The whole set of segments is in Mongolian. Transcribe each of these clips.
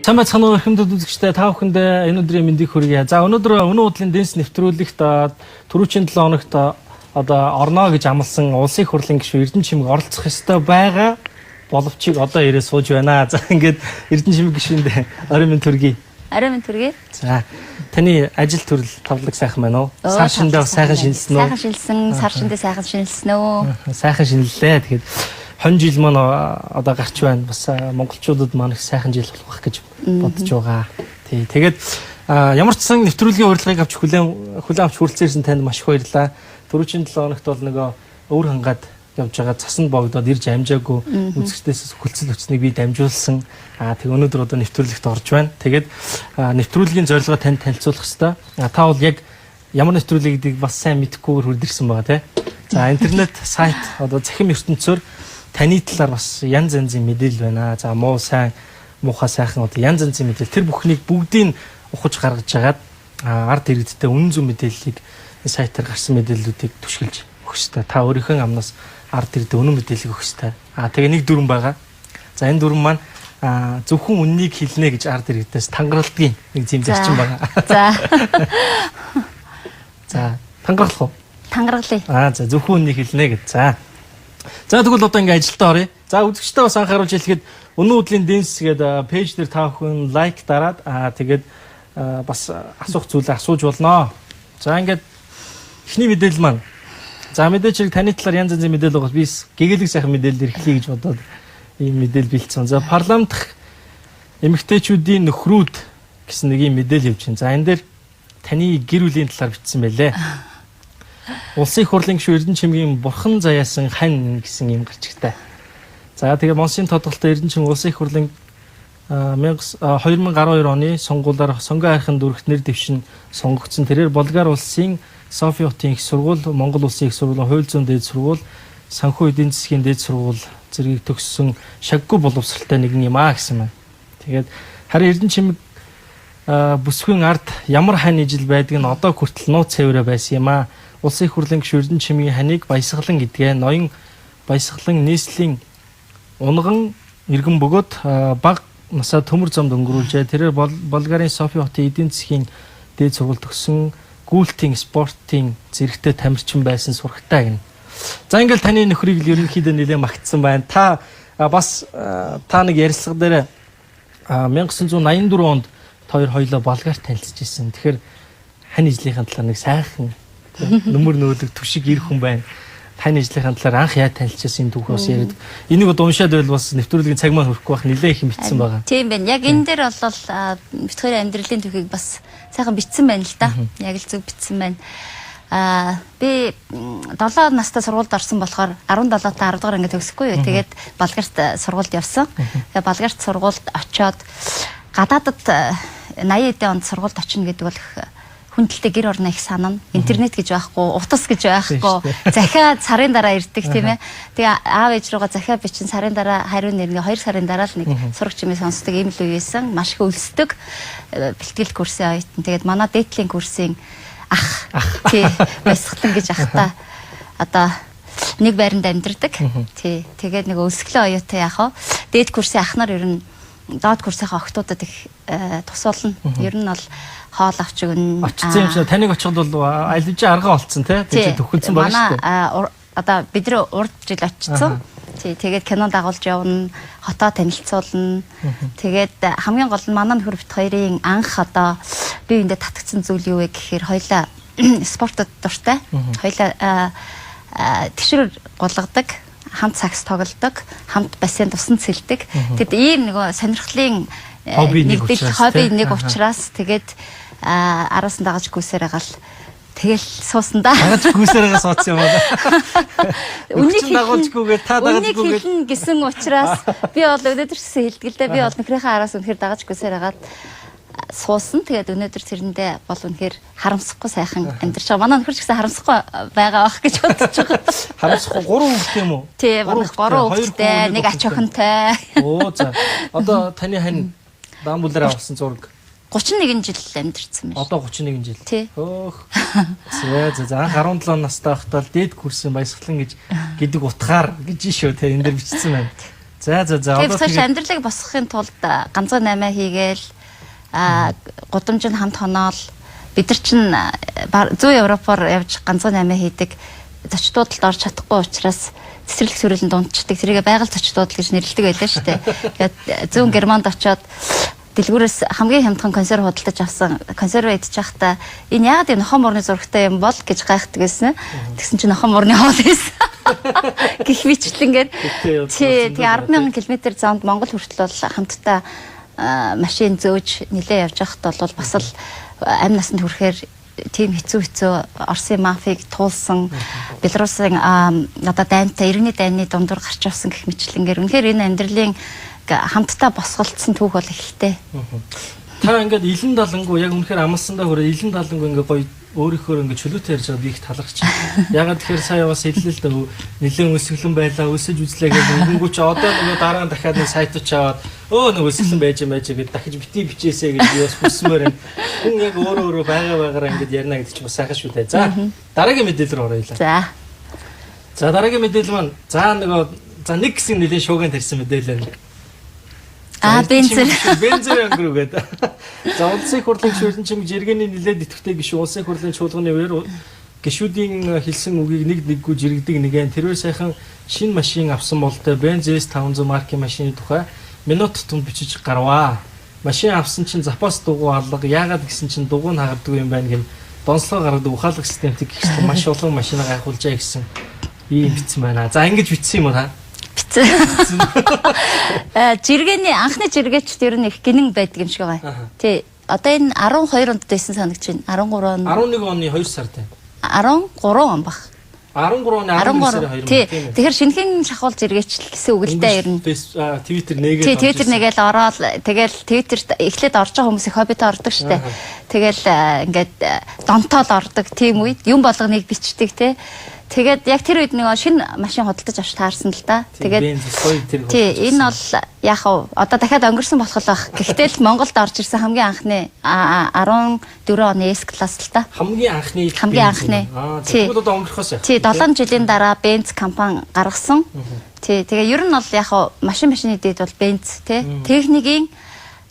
Сайн байцгаана уу, эрхэм үзэгчдээ, та бүхэндээ энэ өдрийн мэндийг хүргье. За, өнөөдөр Үнэн худлын дэнс нэвтрүүлэгт түрүүчийн 7 хоногт одоо орно гэж амласан улсын их хурлын гишүүн Эрдэнэ Чимэг оролцох ёстой байгаа боловч одоо ирээ сууж байна. За, ингээд Эрдэнэ Чимэг гишүүнд оройн мэнд хүргэе. Оройн мэнд хүргэе. За, таны ажил төрөл тавлаг сайхан байна уу? Сар шиндээ бас сайхан шинэлсэн үү? Сайхан шинэлсэн, сар шиндээ сайхан шинэлсэн үү? Сайхан шинэллээ. Тэгэхээр хонь жил маань одоо гарч байна. Бас монголчуудад маань их сайхан жил болох гэж бодож байгаа. Тий. Тэгээд ямар ч сан нэвтрүүлгийн урилгыг авч хүлээн авч хүрэлцэн ирсэн танд маш их баярлалаа. Түрүүчийн 7 хоногт бол нөгөө өвөр хангаад явж байгаа цасанд богдоод ирж амжаагүй үзэгчдээс хүлцэл өчнийг би дамжуулсан. Тэг өнөөдөр одоо нэвтрүүлэгт орж байна. Тэгээд нэвтрүүлгийн зорилгоо танд танилцуулах хэвээр. Та бол яг ямар нэвтрүүлэг гэдгийг бас сайн мэдэхгүйгээр хүрдэрсэн байгаа, тий. За, интернет сайт одоо цахим ертөнцөөр таны талаар бас янз янзын мэдээлэл байна. За, муу сайн, муухай сайхан одоо янз янзын мэдээлэл, тэр бүхнийг бүгдийг ухаж гаргаж агаад ард иргэдтэй үнэн зөв мэдээллийг, сайтаар гарсан мэдээллүүдийг түшгэлж өгөх ёстой. Та өөрийнхөө амнаас ард иргэдэд үнэн мэдээллийг өгөх ёстой. Тэгээ нэг дүрэм байгаа. За, энэ дүрэм маань зөвхөн үннийг хэлнэ гэж ард иргэдээс тангаралдгийн нэг зэм зарчим байгаа. За. За, тангарах уу? Тангаргалъя. За, зөвхөн үннийг хэлнэ гэж. За. За, тэгвэл одоо ингээ ажилдаа оръё. За, үзэгчдээ бас анхааруулж хэлэхэд Үнэн худлын дэнс гэдэг page дээр та бүхэн like дараад тэгээд бас асуух зүйлээ асууж болно. За, ингээд эхний мэдээлэл маань. За, мэдээж хэрэг таны талаар янз янзын мэдээлэл байгаа. Би гэгээлэг сайхан мэдээлэл эрхлэе гэж бодоод ийм мэдээлэл бэлдсэн. За, парламент дахь эмэгтэйчүүдийн нөхрүүд гэсэн нэг ийм мэдээлэл явж байна. За, энэ дээр таны гэр бүлийн талаар бичсэн байлээ. Улсын их хурлын гишүүн Эрдэнэ Чимгийн бурхан заяасан хань гэсэн ийм гарчигтай. За, тэгээ Монсын тодголтой Эрдэнэ Чимэг улсын их хурлын 2012 оны сонгуулиар Сонгон хайрхан дүрхт нэр дэвшин сонгогдсон. Тэрээр Болгар улсын Софи хотын их сургууль, Монгол улсын их сургууль, хууль зүйн дээд сургууль, санхүү эдийн засгийн дээд сургууль зэргийг төгссөн шаггүй боловсралтай нэгэн юм аа гэсэн байна. Тэгээд харин Эрдэнэ Чимэг бүсгүйн ард ямар хань ижил байдаг нь одоо хүртэл нууц цэврэ байсан юм аа. Улсын их хурлын гишүүн Эрдэнэ Чимгийн ханыг Баясгалан гэдгээ ноён Баясгалан нийслэлийн унган иргэн бөгөөд бага насаа төмөр замд өнгөрүүлжээ. Тэрээр Болгарын Софи хотын эдийн засгийн дээд сургууль төгссөн, гүйлтийн спортын зэрэгтэй тамирчин байсан сурагтай гэнэ. За, ингээл таны нөхрийг л ерөнхийдөө нэлээд магтсан байна. Та бас та нэг ярилцлага дээр 1984 онд хоёр хоёлоо Болгарт танилцж ирсэн. Тэгэхээр хань ижлийнхэн талаар нэг сайхан нүмер нөөлөг түшиг ир хүн байна. Таны ижлийнхэн талаар анх яаж танилцсан юм түүх бас яриад. Энийг одоо уншаад байвал бас нэвтрүүлгийн цаг маань хүрэхгүй байх, нэлээд их юм бичсэн байгаа. Тийм байна. Яг энэ дээр бол бид хоёрын амьдралын түүхийг бас сайхан бичсэн байна л да. Яг л зөв бичсэн байна. Би 7 настай сургуульд орсон болохоор 17 та 10 дугаар анги төгсөхгүй юу. Тэгээд Болгарт сургуульд явсан. Тэгээд Болгарт сургуульд очиод гадаадад 80 эдэн онд сургуульд очино гэдэг бол хүндэлтэй гэр орно их санана. Интернет гэж байхгүй, утас гэж байхгүй. Захиа сарын дараа ирдэг, тийм ээ. Тэгээ аав ээж руугаа захиа бичин сарын дараа хариу нэрнэ, 2 сарын дараа л нэг сурагч чимээ сонсдог ийм л үе байсан. Маш их өлсдөг. Бэлтгэл курсын оюутан. Тэгээд манай дээдлийн курсын ах тий Баясгалан гэж ахта одоо нэг байранд амьдардаг. Тий. Тэгээд нэг өлсгөлөө оюутан яах вэ? Дээд курсын ах нар ер нь доод курсынхаа охтуудад их тусуулна. Ер нь бол хоол авч өгнө. Очсон юм шиг таныг очиход бол аль аргаа олцсон тий. Тэр төхөлдсөн байгаа шүү дээ. Одоо бид нэр урд жил очсон. Тий, тэгээд кино дагуулж явна, хотоо танилцуулна. Тэгээд хамгийн гол нь манай нөхөр бит хоёрын анх одоо бие биендээ татгцсан зүйл юу вэ гэхээр хоёлаа спортод дуртай. Хоёлаа тэгшрээр гулгадаг, хамт сакс тоглодог, хамт бассейн тусан цэлдэг. Тэгэд ийм нөгөө сонирхлын нэгдэл хобби нэг учраас тэгээд араас нь дагаж гүйсээр байгаа л тэгэл суусан да. Дагаж гүйсээр байгаа суусан юм байна. Үнийг дагуулжгүйгээ та дагажгүйгээ хэлнэ гэсэн учраас би бол өнөөдөр ч гэсэн хэлдэг л дээ. Би бол нөхрийнхээ араас үнэхээр дагаж гүйсээр хагаад суусан. Тэгээд өнөөдөр тэрэндээ бол үнэхээр харамсахгүй сайхан амьдарч байгаа. Манай нөхөр ч гэсэн харамсахгүй байгаа бах гэж бодож байгаа. Харамсахгүй 3 хүүхдээ юм уу? Тий, манай 3 хүүхэдтэй, нэг ач охинтой. Оо, за. Одоо таны хань даамбулаараа авсан зураг 31 жил амьдарсан байна. Одоо 31 жил. Тий. Хөөх. За за анх 17 настай байхдаа л дээд курсын Баясгалан гэж гэдэг утгаар гэж шүү те энэ дэр бичсэн байна. За за за. Одоо тэгээд амьдралыг босгохын тулд ганцхан 8 хийгээл гудамж нь хамт хоноол бид нар чинь зүүн Европоор явж ганцхан 8 хийдэг зочдуудалд орж чадахгүй учраас цэцэрлэг сүрэлэнд унтчихдаг. Тэрийг байгаль зочдуудал гэж нэрлэдэг байлаа шүү дээ. Тэгээд зүүн Германд очиод дэлгүүрээс хамгийн хямдхан консерв худалдаж авсан. Консерв идчих байхдаа энэ яагаад юм нохон морны зурагтай юм бол гэж гайхдаг байсан. Тэгсэн чинь нохон морны хоол байсан. Гэх мэтлэнгээр тий тэгээ 10,000 км замд Монгол хүртэл бол хамтдаа машин зөөж нилээ явж байхад бол бас л амь насанд хүрэхээр тийм хэцүү Оросын мафийг туулсан Белорусын одоо дайнтай иргэний дайны дундуур гарч явсан гэх мэтлэнгээр үнэхээр энэ амьдралын хамтдаа босголцсон түүх бол ихтэй. Та ингээд илэн далангуу яг үнэхээр амлсандаа хүрээ илэн далангуу ингээд гоё өөрийнхөө ингээд чөлөөтэй ярьж байгаа би их талархаж байна. Ягаад тэгэхээр сая бас хэллээ л дээ нэлээд өсөглөн байлаа өсөж үзлээ гэж өнгөнгүү чи одоо нөгөө дараа нь дахиад нэг сайтууд чаваад нөгөө өсөглөн байж юм байж гэд дахиж бити бичээсэ гэж би бас хүсмээр байна. Хүн яг өөрөө өөрөө байгаа байгаараа ингээд ярина гэдэг чинь бас сайхан шүү дээ. За дараагийн мэдээлэл рүү оръё лээ. За. За дараагийн мэдээлэл маань за нөгөө за нэг хэсэг нэлээд шууган тарьсан мэдээлэл байна. Бензер. Бензер өнгөрөө гэдэг. За улсын их хурлын гишүүн чимэг жиргэний нэлээд идэвхтэй гишүүн улсын их хурлын чуулганы үеэр гишүүдийн хэлсэн үгийг нэг нэггүй жиргэдэг нэгэн тэрвэр сайхан шинэ машин авсан болтой Benz S500 маркийн машины тухай минут тутамд бичиж гарваа. Машин авсан чинь запас дугуй алга. Яагаад гэсэн чинь дугуй нь хагардгүй юм байна гэн донслогоо гаргадаг ухаалаг системтэй гихсэн маш олон машинаа гайхуулжээ гэсэн ийм бичсэн байна. За ингэж бичсэн юм уу та? Бичсэн. Жиргэний анхны жиргээчд ер нь их гинэн байдаг юм шиг байгаа. Тий. Одоо энэ 12 онд байсан санагч байна. 13 он. 11 оны 2 сард. 13 он баг. 13 оны 11 сарын 2 тий. Тэгэхээр шинэхэн шахуул жиргээчл гэсэн үг л дээ ер нь. Twitter нээгээл. Тий, Twitter нээгээл ороод тэгэл Twitter-т эхлээд орж байгаа хүмүүс их хоббитоо ордог штэ. Тэгэл ингээд донтоол ордог тийм үед юм болгоныг бичдэг тий. Тэгээд яг тэр үед нөгөө шинэ машин худалдаж авч таарсан л да. Тэгээд тий, энэ бол яг хав одоо дахиад өнгөрсөн болох л байх. Гэхдээ л Монголд орж ирсэн хамгийн анхны 14 оны S класс л да. Хамгийн анхны. Хамгийн анхны. Тэгвэл одоо өнгөрөхөөс яах. Тий, 7 жилийн дараа Benz компани гаргасан. Тий, тэгээ ер нь бол яг хав машины дэд бол Benz тий. Техникийн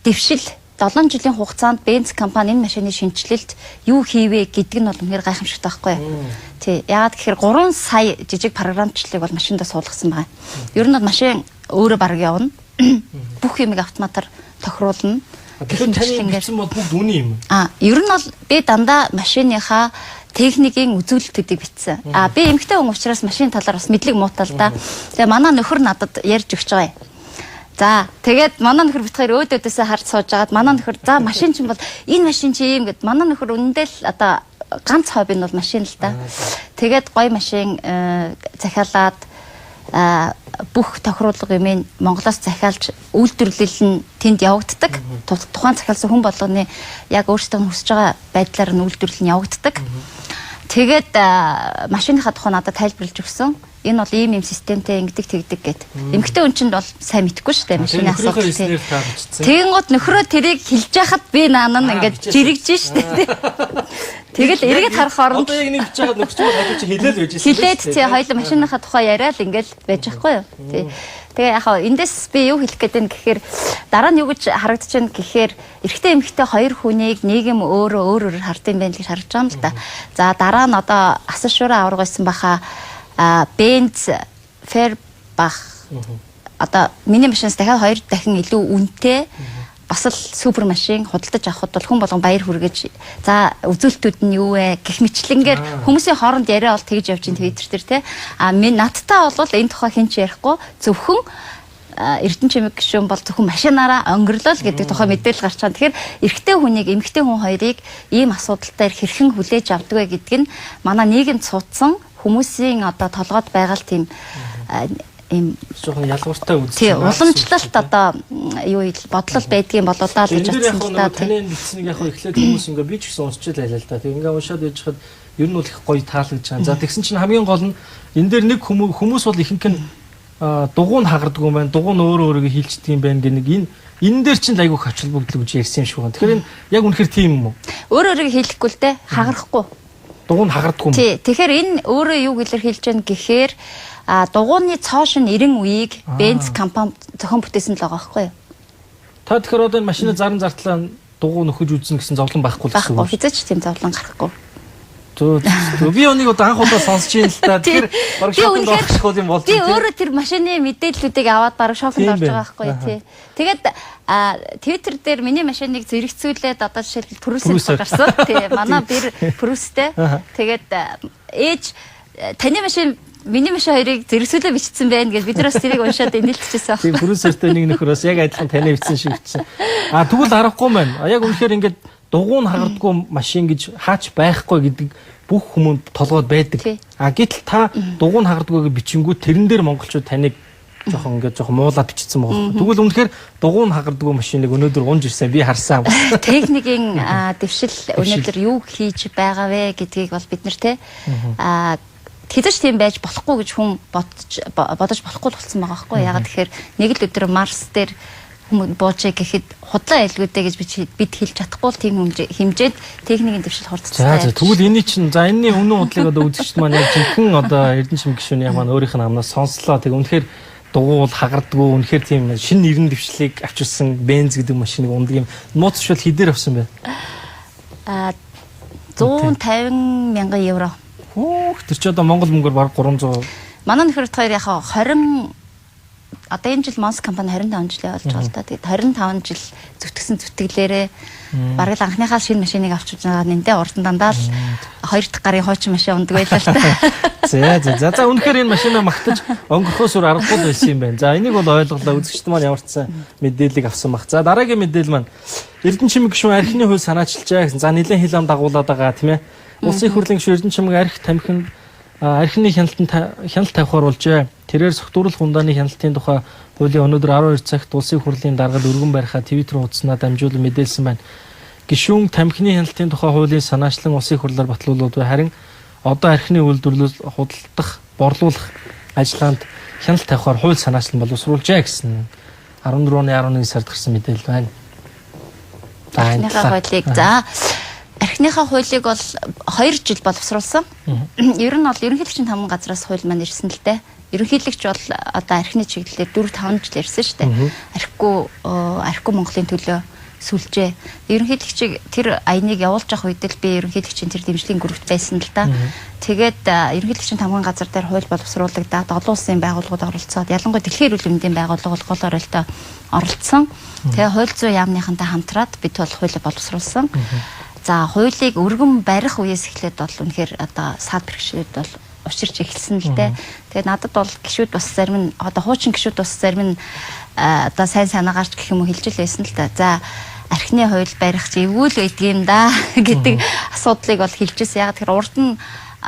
дэвшил 7 жилийн хугацаанд Benz компани энэ машины шинэчлэлт юу хийвэ гэдэг нь бол үнэхээр гайхамшигтай байхгүй юу? Тий. Яагаад гэхээр 3 сая жижиг програмчлалыг бол машиндаа суулгасан байгаа. Ер нь бол машин өөрөө бараг явна. Бүх юмыг автоматар тохируулна. Тэгэхээр таны бичсэн бол бүгд үнэн юм. Ер нь бол би дандаа машиныхаа техникийн үзүүлэлтүүдийг бичсэн. Би эмэгтэй хүн учраас машин талаар бас мэдлэг муутай л да. Тэгээ манай нөхөр надад ярьж өгч байгаа юм. За тэгээд манай нөхөр бит хоёр өөдөөдөөсөө харж сууж агаад манай нөхөр за машин чинь бол энэ машин чи ийм гэд манай нөхөр үнэндээ л одоо ганц хобби нь бол машин л да. Тэгээд гоё машин захиалаад бүх тохируулга юм Монголоос захиалж үйлдвэрлэл нь тэнд явагддаг. Тухайн захиалсан хүн болгоны яг өөрсдөө нь хүсэж байгаа байдлаар нь үйлдвэрлэл нь явагддаг. Тэгээд машиныхаа тухай надад тайлбарлаж өгсөн. Энэ бол ийм системтэй ингэдэг тэгдэг гэд. Эмэгтэй хүн чинь бол сайн мэдэхгүй шүү дээ машины асуудал. Тэгэнгүүт нөхрөө тэрийг хэлж яхад би наана нь ингээд жирэгж шүү дээ. Тэгэл эргээд харах оронд одоо яг нэг бичиж байхад нөхөр чинь хажуу чи хэлээд байж байсан. Хэлээд тий хоёул машиныхаа тухай яриад ингээд байж байхгүй юу. Тий. Тэгээ яг эндээс би юу хэлэх гээд байна гэхээр дараа нь юу гэж харагдаж байна гэхээр эрэгтэй эмэгтэй хоёр хүнийг нийгэм өөрөө өөр өөрөөр хард юм байна гэж харагдаж байгаа юм л да. За дараа нь одоо асан шуураа авраг байсан баха Benz Fairбах одоо миний машинаас дахиад 2 дахин илүү үнэтэй бас л супер машин худалдаж авахд бол хүн болгон баяр хүргэж за үзүүлэлтүүд нь юу вэ гэх мэтлэнгээр хүмүүсийн хооронд яриа бол тэгж явж ин Twitter дээр те. А минь надтай бол энэ тухай хэн ч ярихгүй зөвхөн Эрдэнэ чимэг гишүүн бол зөвхөн машинаараа онгорлоо л гэдэг тухай мэдээлэл гарч байгаа. Тэгэхээр эрэгтэй хүнийг эмэгтэй хүн хоёрыг ийм асуудалтай хэрхэн хүлээж авдаг вэ гэдг нь манай нийгэмд суудсан хүмүүсийн одоо толгойд байгаа л тийм ийм жоохон ялгууртай үзэл. Тий, уламжлалт одоо юу бодлол байдгийн болоо даа л гэж бодсон л да. Таны бичсэнийг яг эхлээд хүмүүс ингээ би ч гэсэн уншиж л байлаа л да. Тэг ингээ уншаад байж хад ер нь бол их гоё таалагдж байгаа. За тэгсэн чинь хамгийн гол нь энэ дээр нэг хүмүүс бол ихэнх нь дугуй нь хагардгүй юм байна. Дугуй нь өөрөө өөрийгөө хилчдэг юм байна гэх нэг энэ дээр чинь айгүй хач холбогдол гэж ярьсан юм шиг байна. Тэгэхээр энэ яг үнэхээр тийм юм уу? Өөр өөрийгөө хилэхгүй л дээ, хагарахгүй. Дугуй нь хагардгүй юм. Тий. Тэгэхээр энэ өөрөө юу илэрхийлж байна гэхээр дугууны цоо шин 90 үеийг Benz компани зохион бүтээсэн л байгаа байхгүй юу? Та тэгэхээр одоо энэ машины зарын зартлаа дугуй нөхөж үзнэ гэсэн зовлон байхгүй л гэсэн үг. Байхгүй, хэзээ ч тийм зовлон гарахгүй. Зөө зөө. Би өнгийг одоо анх удаа сонсч юм л та. Тэгэхээр бараг шоконд орчих юм болж байна. Би өөрөө тэр машины мэдээллүүдийг аваад бараг шоконд орж байгаа байхгүй тий. Тэгээд Twitter дээр миний машиныг зэрэгцүүлээд одоо жишээлбэл Пүрүсээр гарсан. Тий, манай бэр Пүрүстэй. Тэгээд ээж таны машин миний машин хоёрыг зэрэгцүүлээ бичсэн байна гэж бид нар бас тэрийг уншаад инээлтчихсэн. Тийм, Пүрүсэртэй нэг нөхөр бас яг адилхан таны бичсэн шиг бичсэн. А тэгвэл аргагүй маань. Яг үнэхээр ингээд дугуй нь хагардгүй машин гэж хаач байхгүй гэдэг бүх хүмүүнд толгойд байдаг. А гэтэл та дугуй нь хагардгүй гэж бичингүү тэрэн дээр монголчууд таныг жоохон ингээд жоохон муулаад бичсэн байгаа. Тэгвэл үнэхээр дугуй нь хагардгүй машиныг өнөөдөр унж ирсэн би харсан. Техникийн дэвшил өнөөдөр юу хийж байгаа вэ гэдгийг бол бид нар те хэзээ ч тийм байж болохгүй гэж хүн бодож болохгүй л болсон байгаа байхгүй. Ягаад тэгэхээр нэг л өдөр Марс дээр хүмүүс буужээ гэхэд худлаа айлгүүдээ гэж бид хэлж чадахгүй л тийм хэмжээд техникийн дэвшил хурцтай. За тэгвэл энэний чинь за энэний үнэн худлыг одоо үзэгчд маань яг жинхэнэ одоо Эрдэнэ чим гишүүний маань өөрийнх нь амнаас сонслоо. Тэг үнэхээр дугуй бол хагардгүй үнэхээр тийм шинэ нэрэн дэвшлийг авчирсан Benz гэдэг машиныг ундаг юм. Нууц шил хэдээр авсан бэ? 150 мянган евро. Хөөх тэр чи одоо Монгол мөнгөөр бараг 300. Манай нөхөр хоёр яг 20 одоо энэ жил Монс компани 25 жилээ болж байгаа л та. Тэгээд 25 жил зүтгэсэн зүтгэлээрээ бараг л анхныхаа шинэ машиныг авч байгаа нэндээ урд нь дандаа л хоёр дахь гарын хуучин машин ундаг байлаа л та. За за за үнэхээр энэ машинаа магтаж өнгөрөхөөс өөр аргагүй л байсан юм байна. За энийг бол ойлголоо. Үзэгчд маань ямар ч сан мэдээллийг авсан баг. За дараагийн мэдээлэл маань Эрдэнэ чимэг гишүүн архины хууль санаачилжээ гэсэн. За нэлээд хил ам дагуулад байгаа тийм ээ. Улсын их хурлын гишүүн Эрдэнэ чимэг арх тамхинд архины хяналтанд хяналт тавихаар болжээ. Тэрээр согтууруулах ундааны хяналтын тухай хуулийн өнөөдөр 12 цагт улсын их хурлын даргад өргөн барихаа Twitter хуудаснаа дамжуулан мэдээлсэн байна. Гишүүн тамхины хяналтын тухай хуулийн санаачлан улсын их хурлаар батлуулаад бай. Харин одоо архины үйлдвэрлэл худалдах, борлуулах ажиллагаанд хяналт тавихаар хууль санаачлан боловсруулжээ гэсэн 14 оны 11 сард гарсан мэдээлэл байна. Архиныхаа хуулийг за архиныхаа хуулийг бол 2 жил боловсруулсан. Ер нь бол ерөнхийлөгчийн тамган газраас хууль маань ирсэн л дээ. Ерөнхийлөгч бол одоо архины чиглэлээр 4-5 жил ирсэн шүү дээ. Архигүй Монголын төлөө сүлжээ. Ерөнхийлөгчийг тэр аяныг явуулж явах үед л би ерөнхийлөгчийн тэр дэмжлэгийн группт байсан л да. Тэгээд ерөнхийлөгчийн тамган газар дээр хууль боловсруулагдаад олон улсын байгууллагууд оролцоод ялангуяа дэлхийн эрүүл мэндийн байгууллага гол оролтоо оролцсон. Тэгээ хууль зүйн яамныхантай хамтраад бид бол хуулийг боловсруулсан. За хуулийг өргөн барих үеэс эхлээд бол үнэхээр одоо саад бэрхшээлүүд бол учирч эхэлсэн л дээ. Тэгээд надад бол гişүүд бас зарим нь одоо хуучин гişүүд бас зарим нь одоо сайн санаагаарч гэх юм уу хэлж л байсан л да. За архины хууль барих чи эвгүй л байдгийм да гэдэг асуудлыг бол хэлж ирсэн. Яг тэгэхээр урд нь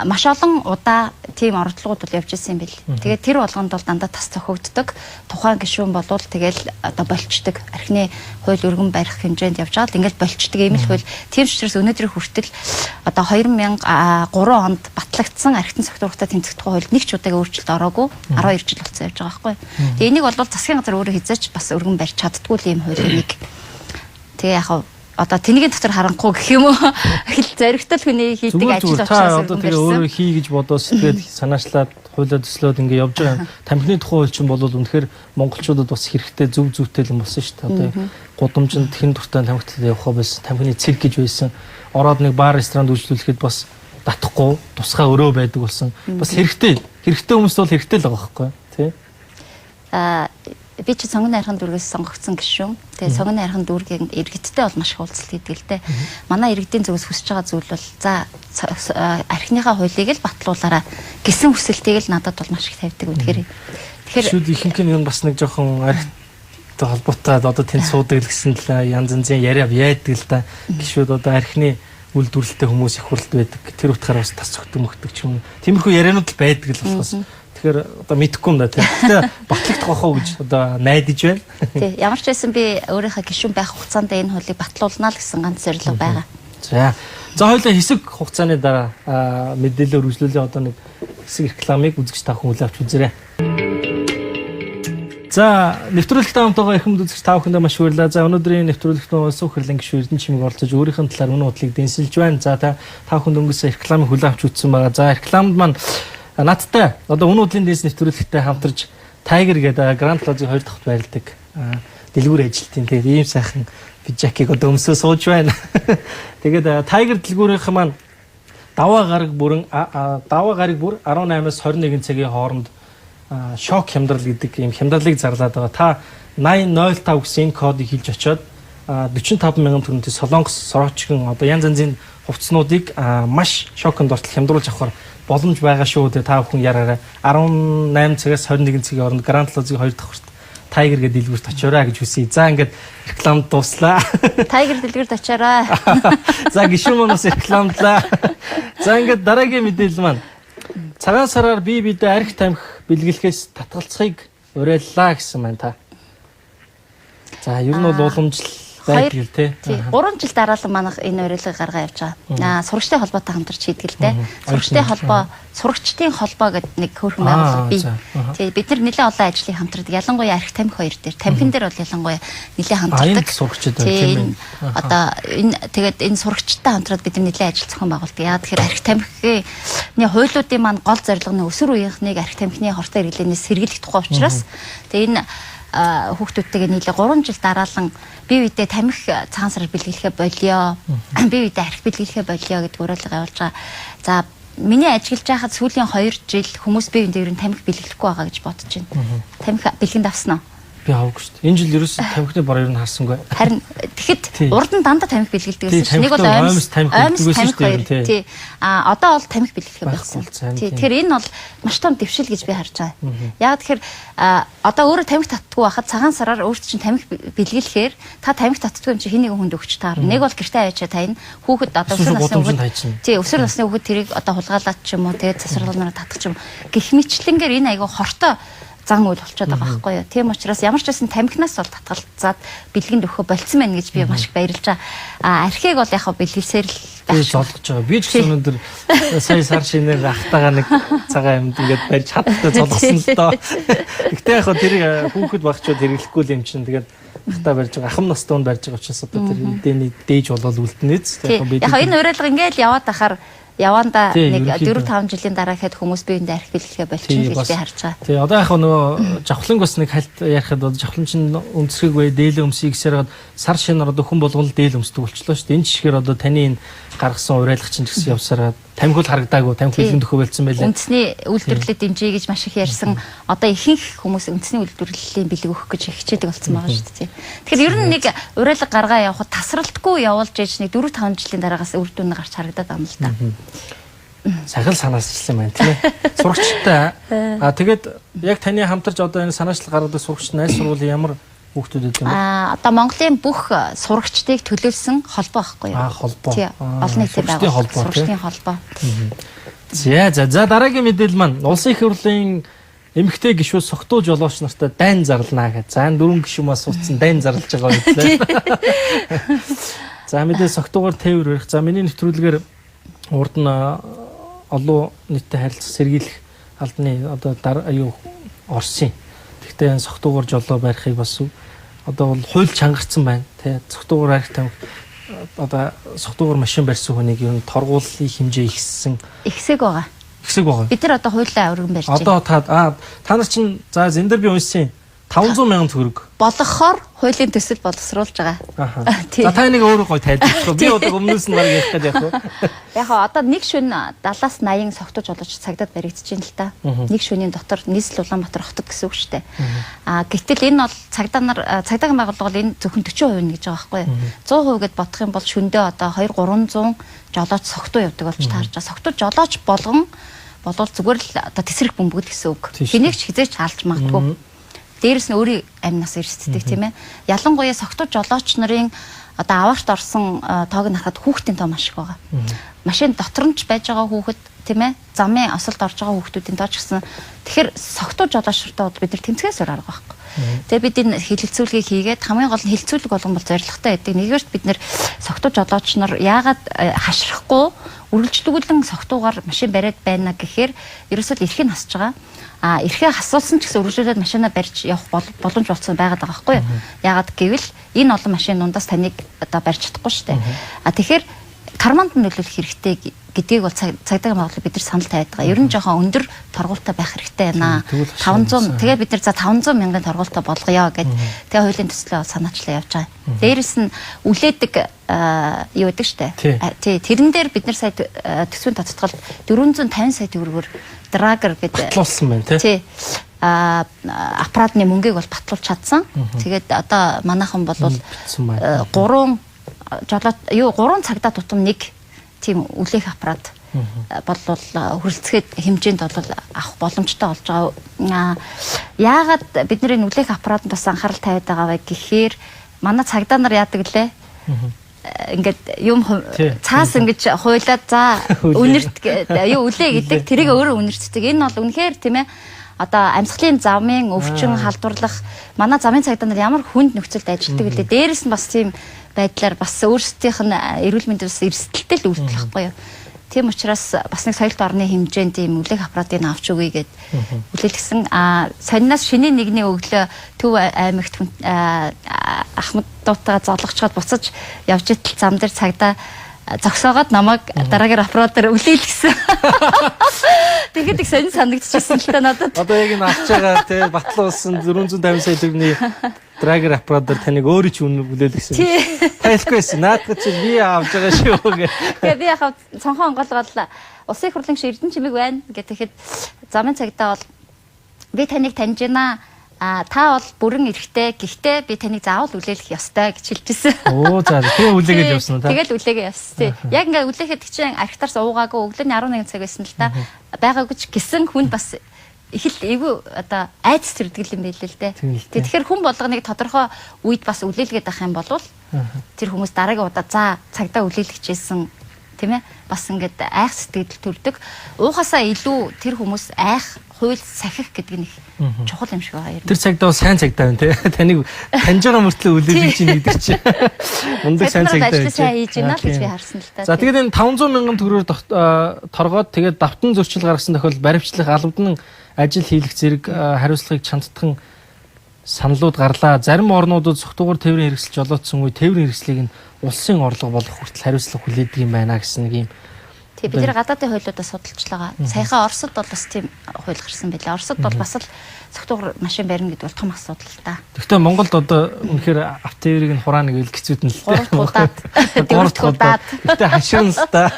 маш олон удаа тийм оролдлогууд бол явж ирсэн юм бэл. Тэгээд тэр болгонд бол дандаа тас цохигддог. Тухайн гишүүн болвол тэгэл одоо болчдөг. Архины хууль өргөн барих хэмжээнд явж байгаа л ингээл болчдөг ийм л хууль. Тийм ч учраас өнөөдрийн хүртэл одоо 2003 онд батлагдсан архитан согтуургатай тэмцэх тухай хууль нэг ч удаагийн өөрчлөлт ороогүй 12 жил болсон явж байгаа байхгүй. Тэгээ энийг бол засгийн газар өөрөө хизээч бас өргөн барьж чаддгүй л ийм хуулийн нэг. Тэгээ яг одоо тэнийг дотор харанхуй гэх юм уу хэл зоригтой л хүний хийдэг ажил учраас одоо тэгээ өөрөө хий гэж бодоо сэтгэл санаачлаад хуулиа төслөөд ингээ явж байгаа. Тамхины тухай хууль чинь бол үнэхээр монголчуудад бас хэрэгтэй зөв зүйтэй юм болсон шүү дээ. Одоо гудамжинд хэн дуртай тамхитай явах байсан. Тамхины цэг гэж байсан. Ороод нэг бар ресторанд үйлчлүүлэхэд бас татахгүй тусгай өрөө байдаг болсон. Бас хэрэгтэй. Хэрэгтэй хүмүүст бол хэрэгтэй л байгаа байхгүй тий. Би чи Сонгон найрхан дүүргээс сонгогдсон гишүүн. Тэгээ Сонгон найрхан дүүргийн иргэдтэй бол маш их уулзалт хийдэг л дээ. Манай иргэдийн зүгээс хүсэж байгаа зүйл бол за архиныхаа хуулийг л батлуулаарай гэсэн хүсэлтийг л надад бол маш их тавьдаг. Үнэхээр. Тэгэхээр шүүд ихэнх нь бас нэг жоохон архитай холбоотой одоо тэнд суудаг л гэсэн л янз янзын яриа яадаг л да. Гişүүд одоо архины үйлдвэрлэлтэй хүмүүс их хуралд байдаг. Тэр утгаараа бас тас цогтөг мөхдөг ч юм. Тиймэрхүү ярианууд л байдаг л болохоос. Тэгэхээр одоо мэдэхгүй юм да тийм. Гэхдээ батлагдах байх уу гэж одоо найдаж байна. Тий, ямар ч байсан би өөрийнхөө гишүүн байх хугацаанд энэ хуулийг батлуулна л гэсэн ганц зорилго байгаа. За. За хоёулаа хэсэг хугацааны дараа мэдээлэл өргөжлүүлээ одоо нэг хэсэг рекламыг үзэгч та бүхэн хүлээн авч үзээрэй. За, нэвтрүүлэгтэй хамт байгаа эрхэм үзэгч та бүхэндээ маш баярлалаа. За, өнөөдрийн нэвтрүүлэгт улсын хурлын гишүүн Эрдэнэ чимэг оролцож өөрийнх нь талаар үнэн худлыг дэнсэлж байна. За, та бүхэнд өнгөрсөн рекламыг хүлээн авч үзсэн байгаа. За, рекламд маань надтай одоо үнэн худлын дэнс нэвтрүүлэгтэй хамтарч Tiger гэдэг Grand Plaza-ийн 2 дахьт байрладаг дэлгүүр ажилтны. Тэгээд ийм сайхан пиджакийг одоо өмсөө сууж байна. Тэгээд Tiger дэлгүүрийнх маань даваа гараг бүрэн даваа гараг бүр 18-аас 21 цагийн хооронд шок хямдрал гэдэг ийм хямдралыг зарлаад байгаа. Та 8005 гэсэн энэ кодыг хэлж очиод 45 мянган төгрөгийн солонгос сорочкон одоо янз янзын хувцснуудыг маш шоконд ортол хямдруулж авахар боломж байгаа шүү. Тэгээ та бүхэн яраарай. 18 цагаас 21 цагийн хооронд Grand Plaza-гийн 2 дахь хүрт Tiger гэдэг дэлгүүрт очиорой гэж хүсье. За, ингээд реклам дууслаа. Tiger дэлгүүрт очиорой. За, гишүүн маань бас рекламдлаа. За, ингээд дараагийн мэдээлэл маань цагаан сараар бие биедээ арх тамхи бэлгэлэхээс татгалцахыг уриаллаа гэсэн маань та. За, ер нь бол уламжлал байдаг л тий. Тий. 3 жил дараалан манайх энэ уриалгыг гаргаа явж байгаа. Сурагчтай холбоотой хамтарч хийдэг л дээ. Сурагчтай холбоо, сурагчдын холбоо гэдэг нэг хөөрхөн байгууллага бий. Тий, бид нар нэлээд олон ажлыг хамтардаг. Ялангуяа арх тамхи хоёр дээр. Тамхин дээр бол ялангуяа нэлээд хамтардаг. Сурагчид байна тийм ээ. Одоо энэ тэгээд энэ сурагчтай хамтраад бид нар нэлээд ажил зохион байгуулдаг. Яа тэгэхээр арх тамхины хуулиудын маань гол зорилго нь өсвөр үеийнхнийг арх тамхины хортой хэрэглээнээс сэргийлэх тухай учраас тэгээ энэ хүүхдүүдтэйгээ нийлээ 3 жил дараалан бие биедээ тамхи цагаан сараар бэлгэлэхэ болио. Бие биедээ арх бэлгэлэхэ болио гэдэг уриалга явуулж байгаа. За, миний ажиглаж байхад сүүлийн 2 жил хүмүүс бие биендээ ер нь тамхи бэлгэлэхгүй байгаа гэж бодож байна. Тамхи бэлгэнд авсан уу? Би аваагүй шүү дээ. Энэ жил ерөөсөө тамхины бороо ер нь харсангүй. Харин тэгэхэд урд нь дандаа тамхи бэлгэлдэг байсан чинь нэг бол оймс тамхи хоёр. Тий. А одоо бол тамхи бэлгэлэх болсон. Тий. Тэгэхээр энэ бол маш том дэвшил гэж би харж байгаа. Яг тэгэхээр одоо өөрөө тамхи татдаггүй байхад цагаан сараар өөрт чинь тамхи бэлгэлэхээр та тамхи татдаггүй юм чи хин нэгэн хүнд өгч таарна. Нэг бол гэртээ аваачаа тань хүүхэд одоо өсвөр насны хүүхэд. Тий, өсвөр насны хүүхэд тэрийг одоо хулгайлаад ч юм уу тэгээд засварлалаараа татах ч юм. Гэх мэтлэнгээр энэ айгүй хортой зан үйл болчиход байгаа байхгүй юу. Тийм учраас ямар ч байсан тамхинаас бол татгалзаад бэлгэнд өгөхө болцсон байна гэж би маш их баярлж байгаа. А архийг бол яг бэлгэлсээр л байх золгож байгаа. Би ч гэсэн өнөөдөр сая сар шинээр ахтайгаа нэг цагаан юмд ингээд барьж хаттай золгосон л доо. Гэхдээ яг тэр хүүхэд багчууд хэрэглэхгүй л юм чинь тэгээд ахтаа барьж байгаа. Ахам настай хүн барьж байгаа учраас одоо тэр эдэний дээж болоод үлдэнэ биз. Яг энэ уриалга ингээд яваад ахаар яванда нэг 4 5 жилийн дараа ихэд хүмүүс биеиндээ арх бэлгэлэхэ болчихно гэж би харж байгаа. Тий, одоо яг нөгөө жавхланг бас нэг хальт ярихад одоо жавхлан чинь өмсгэг бай, дээлэн өмсөй гэсээр сар шинээр одоо хүн болгон л дээл өмсдөг болчлоо шүү дээ. Энэ жишгээр одоо таны энэ гаргасан уриалга чинь гэсэн явсараа тамхи бол харагдаагүй, тамхи бэлгэн төхөө болцсон байлээ. Үндэсний үйлдвэрлэлд дэмжиж гэж маш их ярьсан. Одоо ихэнх хүмүүс үндэсний үйлдвэрлэлийн бэлэг өгөх гэж хичээдэг болсон байгаа шүү дээ. Тэгэхээр ер нь нэг уриалга гаргаа явахад тасралтгүй явуулж ээж нэг 4 5 жилийн дараагаас үр дүн гарч харагдаад байна л да. Сахил санаачлал юм байна тийм ээ. Сурагчтай. А тэгээд яг таны хамтарч одоо энэ санаачлал гаргадаг сурагч нь аль сургуулийн ямар хүүхдүүд байд юм бэ? А одоо Монголын бүх сурагчдыг төлөөлсөн холбоо байхгүй юу? А холбоо. Олон нийтийн байгууллага. Сурагчдын холбоо. За за за дараагийн мэдээлэл маань улсын их хурлын эмэгтэй гишүүд согтуу жолооч нартай дайн зарлана гэж. За энэ дөрвөн гишүүн маань суудсан дайн зарлаж байгаа юм лээ. За мэдээ согтуугаар тээвэр барих. За миний нэвтрүүлгээр урд нь олон нийтэд харилцах сэргийлэх албаны одоо аюу Орсын. Гэхдээ энэ согтуугаар жолоо барихыг бас одоо бол хууль чангарсан байна. Тэ согтуугаар арх тамхи одоо согтуугаар машин барьсан хүнийг ер нь торгууллын хэмжээ ихссэн. Ихсэг байгаа. Ихсэг байгаа. Бид нар одоо хуулиа өргөн барьж байна. Одоо та нар чинь за зэн дээр би уншсан 500 мянган төгрөг болгохоор хуулийн төсөл боловсруулж байгаа. За та энийг өөрөө гоё тайлбарлах. Би одоо өмнөөс нь баг ярих гэж яг уу. Яг одоо нэг шөнө 70-аас 80 согтууч болооч цагдаад баригдаж байна л та. Нэг шөнийн дотор нийслэл Улаанбаатар хотод гэсэн үг шүү дээ. А гэтэл энэ бол цагдаа нар цагдаагийн байгууллага бол энэ зөвхөн 40% нь гэж байгаа байхгүй юу? 100% гэд бодох юм бол шөндөө одоо 2 300 жолооч согтуу явдаг болж таарж байгаа. Согтуу жолооч болгон болвол зүгээр л одоо тесрэх бөмбөг гэсэн үг. Хэнийг ч хизээч хаалж магадгүй. Дээрэс нь өөрийн амнаас эрсддэг тийм ээ. Ялангуяа согтуу жолооч нарын одоо аваарт орсон тоог нь харахад хүүхдийн тоо маш их байгаа. Машин дотор нь ч байж байгаа хүүхэд тийм ээ. Замын осолд орж байгаа хүүхдүүдийн тоо ч гэсэн. Тэгэхээр согтуу жолооч нартай бол бид нар тэмцэхээс өөр арга байхгүй. Тэгээ бид энэ хилэлцүүлгийг хийгээд хамгийн гол нь хилэлцүүлэг болгон бол зорилготой байдаг. Нэгээрт бид нэр согтуу жолооч нар яагаад хашрахгүй үргэлжлүүлэн согтуугаар машин бариад байна гэхээр ерөөсөө л эрхийг хасж байгаа. Эрхээ хасуулсан ч гэсэн үргэлжлүүлээд машинаа барьж явах боломж болсон байгаад байгаа байхгүй юу? Яагаад гэвэл энэ олон машин дундаас таныг одоо барьж чадахгүй шүү дээ. Тэгэхээр карманд нөлөөлөх хэрэгтэй гэдгийг бол цагдаагийн байгууллага бид нар санал тавиад байгаа. Ер нь жоохон өндөр торгуултай байх хэрэгтэй байна. 500 тэгээ бид нар за 500 мянган торгуултай болгоё гэд тэгээ хуулийн төслөө санаачлаа явж байгаа. Дээрэс нь үлээдэг юу гэдэг штэ. Тий, тэрэн дээр бид нар сая төсвийн тодтолд 450 сая төгрөгөөр драгер гэдэг батлуулсан байна тий. Тий. Аппаратны мөнгийг бол батлуулж чадсан. Тэгээд одоо манайхан бол 3 жолоод юу 3 цагдаа тутам нэг тийм үлээх аппарат болвол хүрэлцгээд хэмжээнд бол авах боломжтой болж байгаа. Яагаад бид нар энэ үлээх аппаратанд бас анхаарал тавиад байгаа вэ гэхээр манай цагдаа нар яадаг лээ? Ингээд юм цаас ингэж хуйлаад за үнэрт юу үлээ гэдэг тэрийг өөрөө үнэртдэг. Энэ бол үнэхээр тийм ээ одоо амьсгалын замын өвчин халдварлах манай замын цагдаа нар ямар хүнд нөхцөлд ажилладаг вүлээ. Дээрэс нь бас тийм байдлаар бас өөрсдийнх нь эрүүл мэндийн бас эрсдэлтэй л үйлдэл байхгүй юу. Тийм учраас бас нэг соёлт орны хэмжээнд тийм үлээх аппаратыг авч өгье гэд үлээлгсэн. Сонноос шинийн нэгний өглөө Төв аймагт Ахмад дууттайгаа золгочход буцаж явж итэл зам дээр цагдаа зогсоогоод намайг дараагаар аппаратаар үлээлгсэн. Тэгэхэд их сонин санагдчихсан л та надад. Одоо яг энэ авч байгаа те батлуулсан 450 сая төгрөгийн драгер аппаратаар таныг өөрөө ч үнэ үлээлгсэн. Тайлахгүй байсан. Наадах чи би авч байгаа шүү гэ. Тэгээ би яхав цонхоо онгоолгоод улсын их хурлын гишүүн Эрдэнэ Чимэг байна гэх тэгэхэд замын цагдаа бол би таныг таньж байна. Та бол бүрэн эрхтэй. Гэхдээ би таныг заавал үлээлгэх ёстой гэж хэлжсэн. Оо за тэгээ үлээгээд явсан уу та? Тэгэл үлээгээ явсан. Тий. Яг ингээ үлээхэд чинь архитарс уугаагүй өглөөний 11 цаг байсан л та. Байгаагүй ч гэсэн хүн бас их л эвгүй одоо айдас төрдөг юм байл л дээ. Тэгэхээр хүн болгоныг тодорхой үед бас үлээлгээд авах юм бол тэр хүмүүс дараагийн удаа за цагдаа үлээлгэжсэн тийм ээ бас ингээд айх сэтгэл төрдөг. Уухасаа илүү тэр хүмүүс айх хууль сахих гэдэг нь их чухал юм шиг байгаа юм. Тэр цагдаа бол сайн цагдаа байна тий. Таныг таньж байгаа мөртлөө үлээлгэж ийн гэдэг чи. Мундаг сайн цагдаа байж. Сайн хийж байна л гэж би харсан л та. За тэгээд энэ 500 мянган төгрөгөөр торгоод тэгээд давтан зөрчил гаргасан тохиолдолд баримтлах албадан ажил хийлэх зэрэг хариуцлагыг чандтхан саналууд гарлаа. Зарим орнуудад согтуугаар тээврийн хэрэгсэл жолоодсон үе тээврийн хэрэгслийг нь улсын орлого болох хүртэл хариуцлага хүлээдэг юм байна гэсэн нэг юм. Тий, бид нар гадаадын хуулиудаа судалж байгаа. Саяхан Оросд бол бас тийм хууль гарсан байлаа. Оросд бол бас л согтуугаар машин барина гэдэг бол том асуудал л та. Гэхдээ Монголд одоо үнэхээр автотээврийг нь хураана гэж хэцүүд нь л дээ. 3 удаад, 4 удаад. Гэхдээ хаширна л та.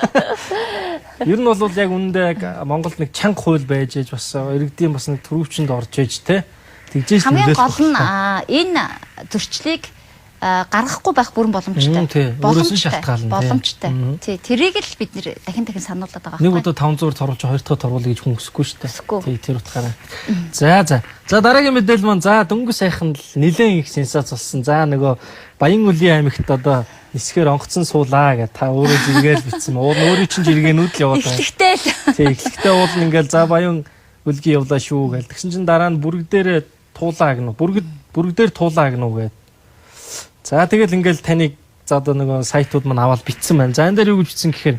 Ер нь бол яг үүндээ яг Монголд нэг чанга хууль байж ээж бас иргэдийн бас нэг төрөвчөнд орж ээж те. Тэгжээж хамгийн гол нь энэ зөрчлийг гаргахгүй байх бүрэн боломжтой. Боломжтой шалтгаална. Боломжтой. Тий, тэрийг л бид нэр дахин дахин сануулад байгаа байхгүй. Нэг удаа 500-аар торгуулж хоёр дахь торгуулъя гэж хүн хүсэхгүй шүү дээ. Тий, тэр утгаараа. За за. За дараагийн мэдээлэл маань за дөнгөж сайхан л нэлээд их сенсац болсон. За нөгөө Баян-Үлийн аймагт одоо нисгээр онгоцон суулаа гэж та өөрөө жиргээл битсэн. Уул өөрийн чинь жиргэнүүд л яваад байгаа. Эхлэхтэй л. Тий, эхлэхтэй уул нь ингээл за Баян үлгийн явлаа шүү гэл. Тэгсэн чинь дараа нь бүрэг дээрээ туулаа гэнэ. Бүрэг дээр туулаа гэнэ үү гэд. За тэгэл ингээл таныг за одоо нөгөө сайтууд маань аваад битсэн байна. За энэ дээр юу гэж битсэн гэхээр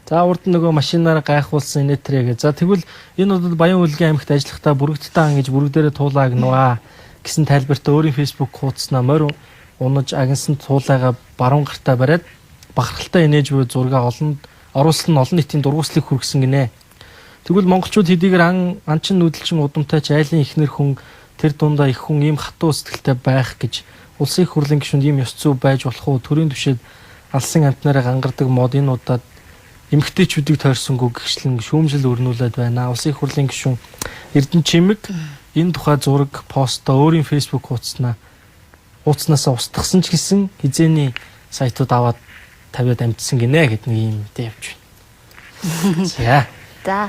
за урд нь нөгөө машинаараа гайхуулсан инээтрээ гэ. За тэгвэл энэ удаад Баян-Үлгийн аймагт ажиллахдаа бүрэгдтэй ан гэж бүрэг дээрээ туулаа гэнэ гэсэн тайлбартай өөрийн Facebook хуудаснаа морь унаж агнсан туулайгаа баруун гартаа бариад бахархалтай инээж буй зураг олон оруулсан нь олон нийтийн дургуйслыг хүргэсэн гинэ. Тэгвэл монголчууд хэдийгээр ан чин нүүдэлчин удамтай ч айлын ихнэр хүн тэр дундаа их хүн ийм хатуу сэтгэлтэй байх гэж улсын их хурлын гишүүнд ийм ёс зүй байж болох уу? Төрийн түвшээд алсын амтнараа гангардаг мод энэ удаад эмгтээчүүдийг тойрсонгүй гэгчлэн шүүмжил өрнүүлээд байна. Улсын их хурлын гишүүн Эрдэнэ Чимэг энэ тухай зураг постоо өөрийн Facebook хуудаснасаа устгасан ч гэсэн хизээний сайтууд аваад тавиад амжсан гинэ гэд нэг юм мэдээ явж байна. За. За.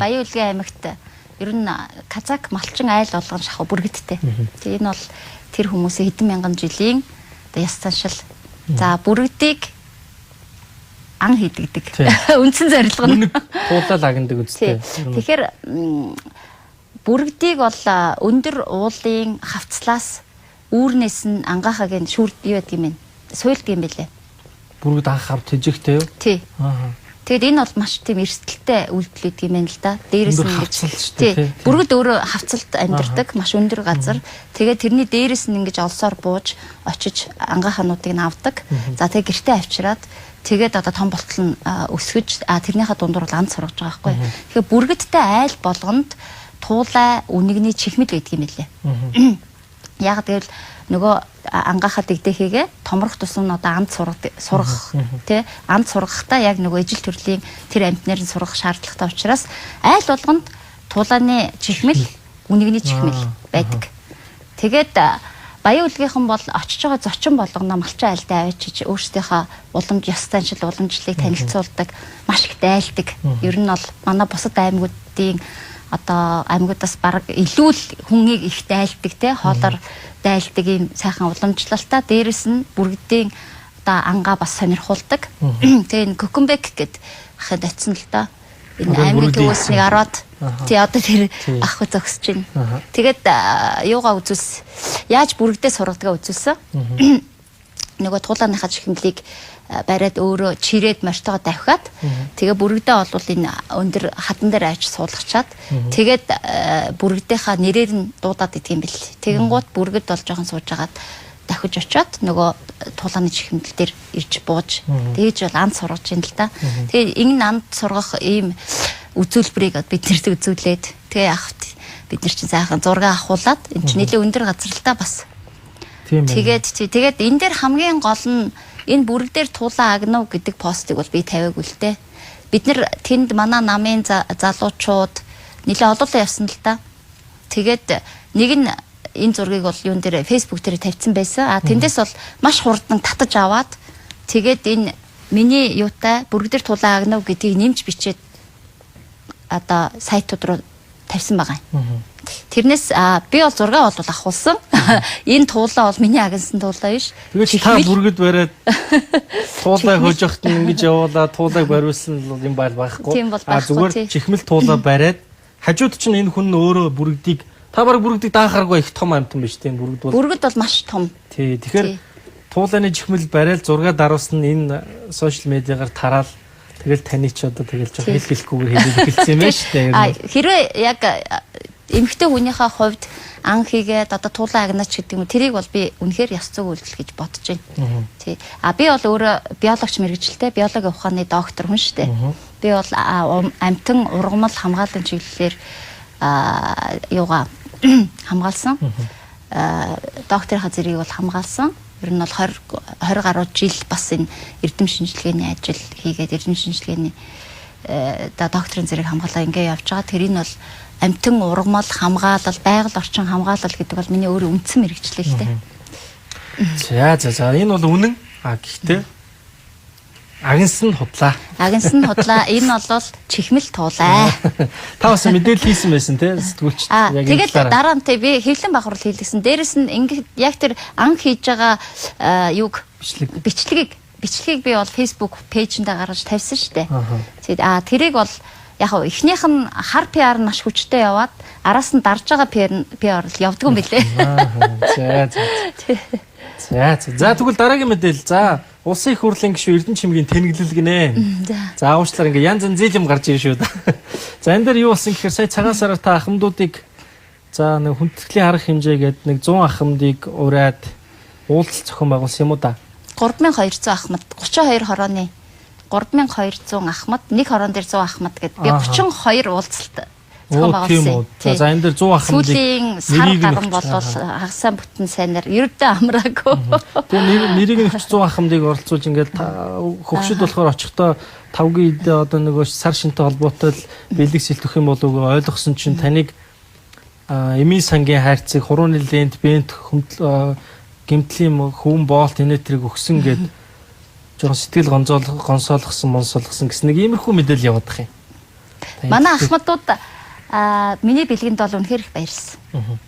Баян-Үлгийн аймагт ер нь казак малчин айл болгон шахуу бүргэдтэй. Тэгээ энэ бол тэр хүмүүсийн хэдэн мянган жилийн одоо яс заншил. За бүргэдийг ан хийдэгдэг. Үндсэн зорилго нь үнэг туулаад агнадаг үстэй. Тэгэхээр бүргэдийг бол өндөр уулын хавцлаас үүрнээс нь ангаахагийн шүүрд юу гэдэг юм бэ? Суйлдаг юм бэлээ. Бүргэд анх авд тэжигтэй юу? Тий. Аа. Тэгээд энэ бол маш тийм эрсдэлтэй үйлдэл гэдэг юм байна л да. Дээрээс нь ингэж тий. Бүргэд өөрөө хавцалд амьдардаг, маш өндөр газар. Тэгээд тэрний дээрээс нь ингэж олсоор бууж очиж ангаахануудыг нь авдаг. За тэгээд гэртээ авчираад тэгээд одоо том болтол нь өсгөж тэрнийхээ дундуур бол анд сургаж байгаа байхгүй. Тэгэхээр бүргэдтэй айл болгонд туулай үнэгний чихмэл байдаг юм билээ. Яг тэгэл нөгөө ангаахаа дэгдэхийгээ томрох тусам нь одоо анд сургах тий анд сургахдаа яг нөгөө ижил төрлийн тэр амьтнаар нь сургах шаардлагатай учраас айл болгонд тулааны чихмэл, үнэгний чихмэл байдаг. Тэгээд Баян үлгийнхэн бол очиж байгаа зочин болгоно малчин айлдаа авчиж өөрсдийнхөө уламж ёс заншил уламжлалыг танилцуулдаг, маш их дайлдаг. Ер нь бол манай бусад аймагуудын одоо аймагуудаас бараг илүү л хүнийг их дайлдаг те хоолоор дайлдаг ийм сайхан уламжлалтай. Дээрэс нь бүргэдийн одоо ангаа бас сонирхуулдаг. Тэгээ энэ Кокомбек гэд ахад очсон л доо. Энэ аймгийн төвөөс нэг ороод тий одоо тэр ах зогсож байна. Тэгээд юугаа үзүүлс яаж бүрэгдээ сургадгаа үзүүлсэн. Нөгөө туулааныхаа чихмлийг бариад өөрөө чирээд мортогоо давхиад тэгээ бүрэгдээ олвол энэ өндөр хадан дээр авч суулгачаад тэгээд бүрэгдийнхаа нэрээр нь дуудаад идэх юм бэл. Тэгэнгუут бүргэд бол жоохон сууж агаад дахиж очиод нөгөө тулааны чихэмдэл дээр ирж бууж тэгж бол анд сургаж ин л да. Тэгээ энэ анд сургах ийм үзүүлбэрийг бид нэрт үзүүлээд тэгээ явахт бид нар чинь сайхан зураг авахуулаад энэ чинь нэлээ өндөр газар л да бас. Тийм ээ. Тэгээд тэгээд энэ дээр хамгийн гол нь энэ бүрэг дээр тулаа агнав гэдэг постыг бол би тавиагүй л дээ. Бид нар тэнд манай намын залуучууд нэлээ олоолаа явсан л да. Тэгээд нэг нь энэ зургийг бол юун дээр Facebook дээр тавьсан байсан. А тэндээс бол маш хурдан татаж аваад тэгээд энэ миний юутай бүрэг дээр тулаа агнав гэдгийг нэмж бичээд одоо сайтууд руу тавьсан байгаа юм. Тэрнээс би бол зураг бол авахулсан. Энэ туулаа бол миний агнсан туулаа биш. Тэгээд та бүргэд бариад туулаа хөөж явахт нь ингэж явуулаа туулааг бариулсан юм байл байхгүй. А зүгээр чихмэл туулаа бариад хажууд чинь энэ хүн өөрөө бүргэдийг та баг бүргэдийг даахааргүй их том амтан биш тийм бүргэд бол. Бүргэд бол маш том. Тий. Тэгэхээр туулааны чихмэл бариад зураг даруулсан энэ сошиал медиагаар тараал тэгэл таны ч одоо тэгэл жоох хэл хэлэхгүйгээр хэлээд эхэлсэн юм байна шүү дээ. А хэрвээ яг эмэгтэй хүнийхээ хувьд ан хийгээд одоо туулаа агнаач гэдэг юм тэрийг бол би үнэхээр ёс зүйн үйлдэл гэж бодож байна. Тий. А би бол өөрөө биологч мэргэжилтэй, биологийн ухааны доктор хүн шүү дээ. Би бол амтан ургамал хамгаалан чиглэлээр юугаа хамгаалсан. Докторийнхаа зэргийг бол хамгаалсан. Ер нь бол 20 гаруй жил бас энэ эрдэм шинжилгээний ажил хийгээд эрдэм шинжилгээний докторийн зэрэг хамгаалаа ингээ явж байгаа. Тэр энэ бол амтан ургамал хамгаалал, байгаль орчин хамгаалал гэдэг бол миний өөрөө үндсэн мэргэжил л дээ. За за за энэ бол үнэн. А гэхдээ агнсан нь худлаа. Агнсан нь худлаа. Энэ бол чихмэл туулай. Та бас мэдээлэл хийсэн байсан те сэтгүүлчд яг энэ тэгэл дараа нь те би хэвлэн бахарл хийлгэсэн. Дээрэс нь ингээ яг тэр ан хийж байгаа юуг бичлэгийг би бол Facebook пэйжэндээ гаргаж тавьсан шүү дээ. Тэгээд тэрийг бол яг хав эхнийх нь хар PR нь маш хүчтэй яваад араас нь дарж байгаа PR л явдгүй юм билээ. За за. За за тэгвэл дараагийн мэдээлэл. За улсын их хурлын гишүүн Эрдэнэ чимгийн тэнэглэл гинэ. За уучлаарай ингээ янз янзын юм гарч ирж шүү дээ. За энэ дээр юу болсон гэхээр сая цагаан сараар та ахмадуудыг за нэг хүндэтгэлийн арга хэмжээ гээд нэг 100 ахмадыг ураад уулзалт зохион байгуулсан юм уу да? 3200 ахмад 32 хорооны 3200 ахмад нэг хорон дээр 100 ахмад гэд би 32 уулзалт зохион байгуулсан. За энэ дээр 100 ахмадыг сүүлийн сар гарan болвол хагасаа бүтэн сайнаар ердөө амраагүй. Тэгээ нэрийг нь 100 ахмадыг оролцуулж ингээд хөгшөд болохоор очихдоо тавгийн идэ одоо нөгөө сар шинтэй холбоотой л бэлэг сэлтэх юм болов уу ойлгосон чинь таныг эмийн сангийн хайрцаг, хурууны лент, бент, гэмтлийн хүүн боолт энэ тэрийг өгсөн гэд жоохон сэтгэл гонсоолгосон, монсоолгосон гэсэн нэг иймэрхүү мэдээлэл яваад их юм. Манай ахмадууд миний бэлгэнд бол үнэхээр их баярлсан.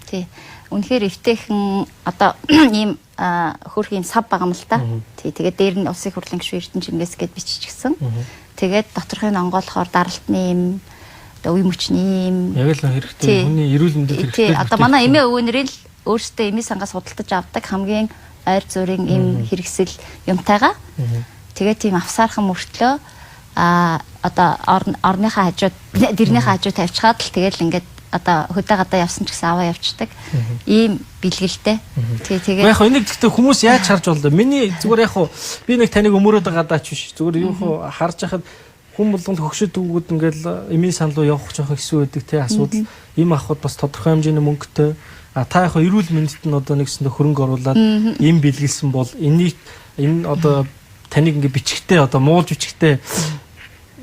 Тий. Үнэхээр эвтэйхэн одоо ийм хөөрхөн ийм сав байгаа юм л та. Тий. Тэгээд дээр нь улсын хурлын гишүүн Эрдэнэ чимгээс гээд биччихсэн. Тэгээд доторхын онгойлохоор даралтны юм одоо үе мөчний юм яг л хэрэгтэй хүний эрүүл мэндэд хэрэгтэй. Тий. Одоо манай эмээ өвөнөрийн л өөрсдөө эмийн сангаас худалдаж авдаг хамгийн ойр зүрийн эм хэрэгсэл юмтайгаа. Тэгээд тийм авсаархан мөртлөө одоо орныхаа хажууд, дэрнийхээ хажуу тавьчихад л тэгэл ингээд одоо хөдөө гадаа явсан ч гэсэн аваа явцдаг. Ийм бэлгэлтэй. Тий, тэгээд Яг энийг гэхдээ хүмүүс яаж харж болдоо? Миний зүгээр яг би нэг таныг өмөрөөд байгаа даач биш. Зүгээр юу харж хахад хүн болгонд хөгшөд өгөөд ингээл эмийн сан руу явах жоохон хэсүү байдаг те асуудал. Им авахд бас тодорхой хэмжээний мөнгөтэй. А та яг эрүүл мэндэд нь одоо нэгсэндээ хөрөнгө оруулаад им бэлгэлсэн бол энэний энэ одоо таныг ингээ бичгтээ одоо муулж бичгтээ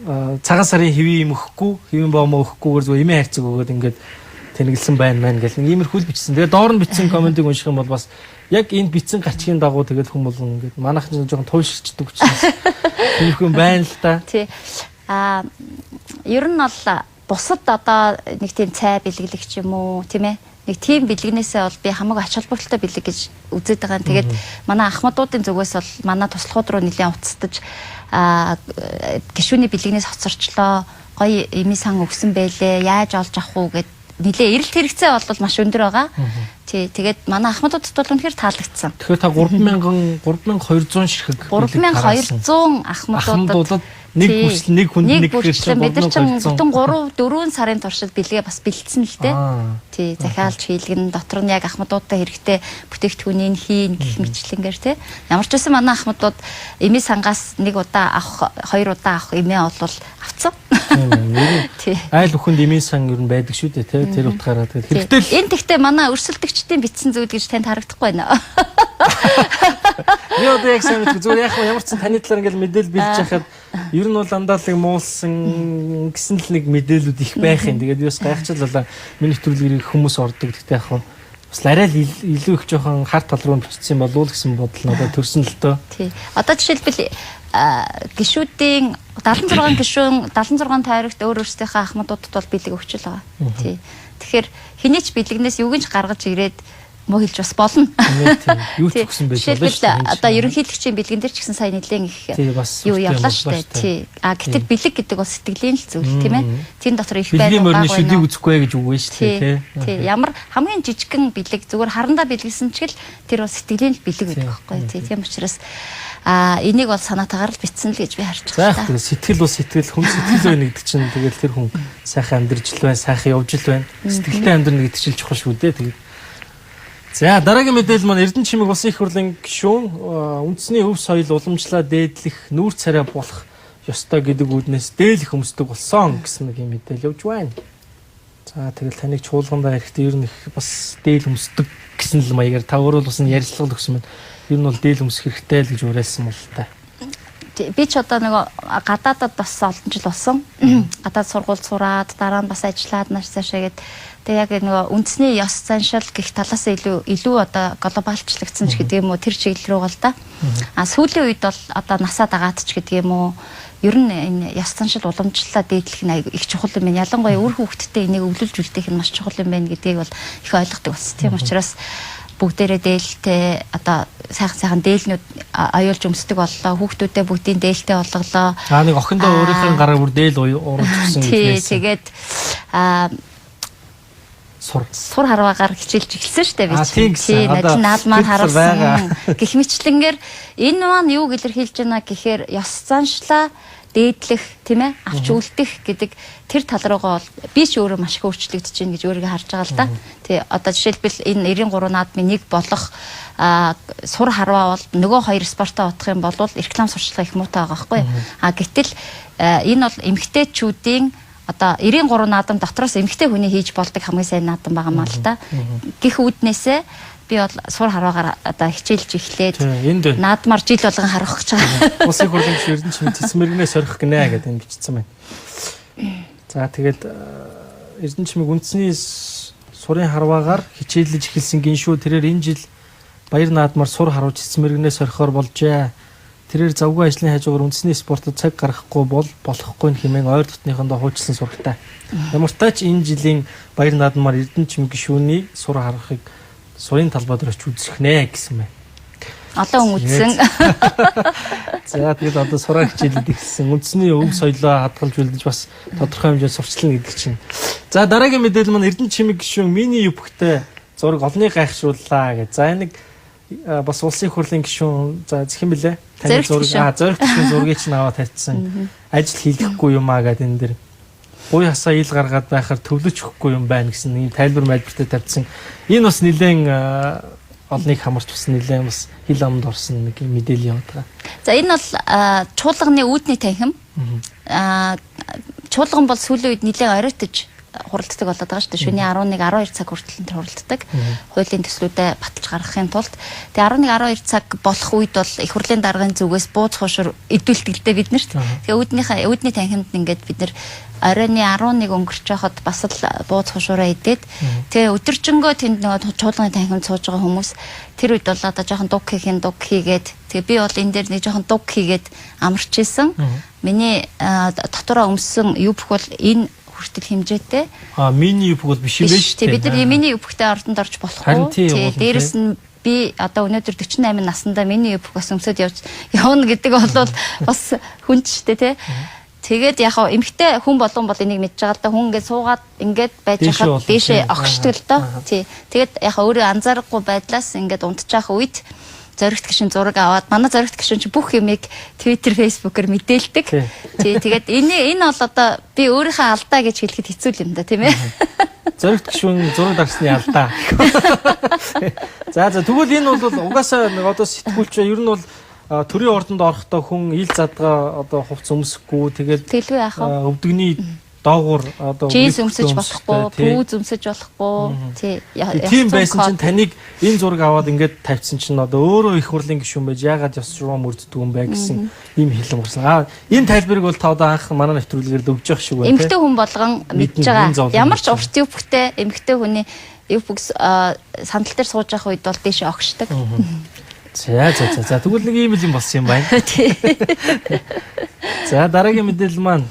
цагаан сарын хэвийн юм өгөхгүй, хэвийн боомоо өгөхгүйгээр зүгээр эмийн хайрцаг өгөөд ингээд тэнэглэсэн байна мэн гэл нэг иймэрхүү л бичсэн. Тэгээ доор нь бичсэн комментиг унших юм бол бас яг энэ бичсэн гарчгийн дагуу тэгэл хүн болгон ингээд манайх ч жоохон туйлширчдэг учраас тиймэрхүү юм байна л да. Тий. А ер нь бол бусад одоо нэг тийм цай бэлгэлэгч юм уу, тийм ээ? Нэг тийм бэлгэнээсээ бол би хамаагүй ач холбогдолтой бэлэг гэж үзээд байгаа юм. Тэгээд манай ахмадуудын зүгээс бол манай туслахууд руу нэлээд уцтаж гишүүний бэлгэнээс хоцорчлоо. Гоё эмийн сан өгсөн байлээ. Яаж олж авах уу гэд нэлээ эрэлт хэрэгцээ бол маш өндөр байгаа. Тий, тэгээд манай ахмадуудад бол үнэхээр таалагдсан. Тэгэхээр та 3000 3200 ширхэг 3200 ахмадуудад нэг бүрчлэн нэг хүнд нэг бүрчлэн бид нар чинь бүтэн 3 4 сарын туршид бэлгээ бас бэлдсэн л дээ. Тий, захиалж хийлгэн дотор нь яг ахмадуудтай хэрэгтэй бүтээгдэхүүнийг хийн гэх мэтлэнгээр тий. Ямар ч байсан манай ахмадууд эмийн сангаас нэг удаа авах, хоёр удаа авах эмээ бол авцсан. Тийм. Айл бүхэнд эмийн сан ер нь байдаг шүү дээ тий. Тэр утгаараа тэгээд хэрэгтэй л. Энэ тэгтээ манай өрсөлдөгчдийн бичсэн зүйл гэж танд харагдахгүй байна. Би одоо яг сайн мэдгүй. Зүгээр яг ямар ч таны талаар ингээл мэдээлэл бэлдэж байхад ер нь бол дандаа л нэг муулсан гэсэн л нэг мэдээлүүд их байх юм. Тэгээд би бас гайхчихлаа. Миний нэвтрүүлгээр их хүмүүс ордог. Тэгтээ яг бас арай л илүү их жоохон хар тал руу бичсэн болов уу гэсэн бодол надад төрсөн л дөө. Тий. Одоо жишээлбэл гишүүдийн 76 гишүүн 76 тойрогт өөр өөрсдийнхээ ахмадуудад бол бэлэг өгч л байгаа. Тий. Тэгэхээр хэний ч бэлэгнээс юуг нь ч гаргаж ирээд муу хэлж бас болно. Юу ч өгсөн байж болно шүү дээ. Одоо ерөнхийлөгчийн бэлгэн дээр ч гэсэн сая нэлээд их юу явлаа шүү дээ. Тий. А гэтэл бэлэг гэдэг бол сэтгэлийн л зүйл тийм ээ. Тэн дотор их байна уу? Бэлгийн морины шүдийг үзэхгүй гэж үгүй шүү дээ тий. Тий. Ямар хамгийн жижигхэн бэлэг зүгээр харандаа бэлгэлсэн ч гэл тэр бол сэтгэлийн л бэлэг гэдэг байхгүй тий. Тийм учраас энийг бол санаатаагаар л бичсэн л гэж би харж байгаа. За сэтгэл бол сэтгэл, хүн сэтгэл байна гэдэг чинь тэгэл тэр хүн сайхан амьдрж л байна, сайхан явж л байна. Сэтгэлтэй амьдрна гэдэг чинь чухал шүү дээ. Тэгээд за дараагийн мэдээлэл маань Эрдэнэ чимэг улсын их хурлын гишүүн үндэсний өв соёл уламжлаа дээдлэх нүүр царай болох ёстой гэдэг үүднээс дээлэх өмсдөг болсон гэсэн нэг юм мэдээлэл явж байна. За тэгэл таныг чуулгандаа ирэхдээ ер нь их бас дээл өмсдөг гэсэн л маягаар та өөрөө бас ярилцлага өгсөн байна. Ер нь бол дээл өмсөх хэрэгтэй л гэж уриалсан бол та. Би ч одоо нөгөө гадаадад бас олон жил болсон. Гадаад сургууль сураад дараа нь бас ажиллаад маш цаашаа гээд тэгээ яг нөгөө үндэсний ёс заншил гих талаас илүү одоо глобалчлагдсан ч гэдэг юм уу тэр чиглэл рүү гол да. А сүүлийн үед бол одоо насаа дагаад ч гэдэг юм уу ер нь энэ ёс заншил уламжлалаа дээдлэх нь их чухал юм байна. Ялангуяа үр хүүхдтэй энийг өвлүүлж үлдээх нь маш чухал юм байна гэдгийг бол их ойлгодог болсон. Тийм учраас бүгдээрээ дээлтэй одоо сайхан дээлнүүд аюулж өмсдөг боллоо. Хүүхдүүдээ бүгдийн дээлтэй болголоо. Аа нэг охиндоо өөрийнхөө гараар бүр дээл уруулж өгсөн гэж байсан. Тэгээд сур харваагаар хичээлж эхэлсэн шүү дээ би чинь. Тий, наадмаар харуулсан. Гэх мэтлэнгээр энэ маань юу илэрхийлж байна гэхээр ёс заншлаа дээдлэх тийм ээ авч үлдэх гэдэг тэр тал руугаа бол би ч өөрөө маш их өөрчлөгдөж байна гэж өөрийгөө харж байгаа л да. Тий, одоо жишээлбэл энэ 93 наадмын нэг болох сур харваа бол нөгөө хоёр спортоо бодох юм бол реклам сурчлага их муутай байгаа байхгүй. А гэтэл энэ бол эмгтээчүүдийн одоо 93 наадам дотроос эмгтээ хүний хийж болдог хамгийн сайн наадам байгаа маа л да. Гэх үүднээсээ би бол сур харваагаар одоо хичээлж эхлээд наадмаар жил болгон харах гэж байгаа. Улсын хурлын гишүүн Эрдэнэ чимэг цэцмэргнээ сорих гинэ гэдэг энэ бичсэн байна. За тэгээд Эрдэнэ чимэг үндэсний сурын харваагаар хичээлж эхэлсэн гиншүү тэрээр энэ жил баяр наадмаар сур харваж цэцмэргнээ сорихоор болжээ. Тэрээр завгүй ажлын хажуугаар үндэсний спортод цаг гаргахгүй бол болохгүй хэмээн ойр дотныхондоо хуучилсан сурагтай. Ямар ч тач энэ жилийн баяр наадмаар Эрдэнэ чимэг гишүүний сур харвахыг сурын талбай дээр очиж үзэх нэ гэсэн байна. Олон хүн үзсэн. За тэгэл одоо сураа хичээлүүд эхэлсэн. Үндэсний өв соёлоо хадгалж үлдэж бас тодорхой хэмжээнд сурчлана гэдэг чинь. За дараагийн мэдээлэл маань Эрдэнэ чимэг гишүүн мини юбктэй зураг олныг гайхшрууллаа гэж. За энэ нэг Бас улсын хурлын гишүүн за зэх юм бэлээ. Таны зураг зоригт гишүүн зургийг чинь аваад тавьчихсан. Ажил хийлгэхгүй юм аа гэдэг энэ дэр. Буй хасаа ил гаргаад байхаар төвлөж өгөхгүй юм байна гэсэн ийм тайлбар майлбартай тавьчихсан. Энэ бас нэлээд олныг хамарч бас нэлээд бас хил амд орсон нэг мэдээлэл яваад байгаа. За энэ бол чуулганы үүдний танхим. Чуулган бол сүүлийн үед нэлээд оройтож хуралддаг болоод байгаа шүү дээ. Шөнийн 11, 12 цаг хүртэл энэ хуралддаг. Хуулийн төслүүдээ баталж гаргахын тулд тэгээ 11, 12 цаг болох үед бол их хурлын даргын зүгээс бууз хуушур эдүүлдэг л дээ бид нарт. Тэгээ үүдний танхимд ингээд бид нар оройн 11 өнгөрч байхад бас л бууз хушуураа идээд тэгээ өдөржингөө тэнд нөгөө чуулганы танхимд сууж байгаа хүмүүс тэр үед бол одоо жоохон дуг хийхин дуг хийгээд тэгээ би бол энэ дээр нэг жоохон дуг хийгээд амарч исэн. Миний дотороо өмссөн юбк бол энэ хүртэл хэмжээтэй. Мини юбк бол биш юм байна шүү дээ. Бид нар мини юбктэй ордонд орж болохгүй. Тий, дээрэс нь би одоо өнөөдөр 48 наснда мини юбк бас өмсөд явж явна гэдэг бол бас хүнд шүү дээ, тий. Тэгээд яг хаа эмэгтэй хүн болгон бол энийг мэдж байгаа л да. Хүн ингээд суугаад ингээд байж хахад дээшээ огшдог л доо. Тий. Тэгээд яг өөрөө анзаарахгүй байдлаас ингээд унтчих үед зоригт гишүүн зураг аваад манай зоригт гишүүн чи бүх юмыг Twitter, Facebook-ээр мэдээлдэг. Тий. Тэгээд энэ бол одоо би өөрийнхөө алдаа гэж хэлэхэд хэцүү юм да, тийм ээ. Зоригт гишүүн зураг дарсны алдаа. За тэгвэл энэ бол угаасаа нэг одоо сэтгүүлч ер нь бол төрийн ордонд орохдоо хүн ил задгаа одоо хувц өмсөхгүй тэгээд тэлгүй яах вэ? Өвдөгний доогуур одоо джинс өмсөж болохгүй, пүүз өмсөж болохгүй. Тий. Тийм байсан чинь таныг энэ зураг аваад ингээд тавьчихсан чинь одоо өөрөө их хурлын гишүүн байж яагаад ёс журам мөрддөг юм бэ гэсэн ийм хэлэн гарсан. Энэ тайлбарыг бол та одоо анх манай нэвтрүүлгээр л өгж явах шиг байна. Эмэгтэй хүн болгон мэдж байгаа. Ямар ч урт юбктэй эмэгтэй хүний юбк сандал дээр сууж явах үед бол дээшээ огшдог. За. Тэгвэл нэг ийм л юм болсон юм байна. За дараагийн мэдээлэл маань.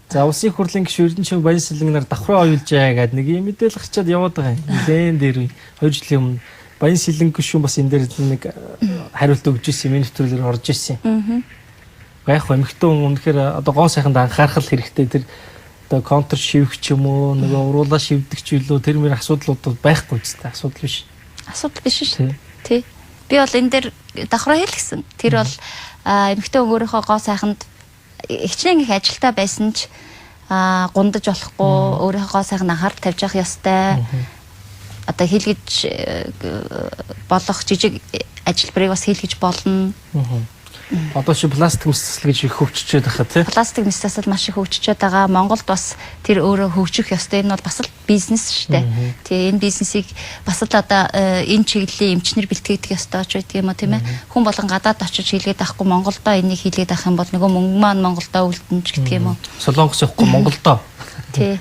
За улсын хурлын гишүүн Эрдэнэчимэг Баян Сэлэнгнаар давхраа оюулжээ гэдэг нэг ийм мэдээлэл гарчаад яваад байгаа юм. Нилээн дээр 2 жилийн өмнө Баян Сэлэнг гишүүн бас энэ дээр нэг хариулт өгч ирсэн юм. Нэвтрүүлгээр орж ирсэн. Яг эмэгтэй хүн үнэхээр одоо гоо сайханд анхаарах хэрэгтэй. Тэр одоо контр шивэх ч юм уу, нөгөө уруулаа шивдэг ч үлээ тэр мөр асуудлууд бол байхгүй ч гэсэн асуудал биш. Асуудал биш шүү. Тий. Би бол энэ дээр давхраа хэлсэн. Тэр бол эмэгтэй хүн өөрийнхөө гоо сайханд хичнээн их ажилтаа байсан ч гундаж болохгүй, өөрийнхөө гоо сайханд анхаарал тавьж явах ёстой. Одоо хийлгэж болох жижиг ажилбарыг бас хийлгэж болно. Одоо чи пластик мэс засал гэж их хөгжчөөд байгаа тий. Пластик мэс засал маш их хөгжчөөд байгаа. Монголд бас тэр өөрөө хөгжих ёстой. Энэ бол бас л бизнес шүү дээ. Тий, энэ бизнесийг бас л одоо энэ чиглэлийн эмчнэр бэлтгэдэг ёстой ч байдаг юм уу, тийм ээ. Хүн болгон гадаад очиж хийлгээд авахгүй Монголдоо энийг хийлгээд авах юм бол нөгөө мөнгө маань Монголдоо үлдэн ч гэдэг юм уу. Солонгос явахгүй Монголдоо. Тий.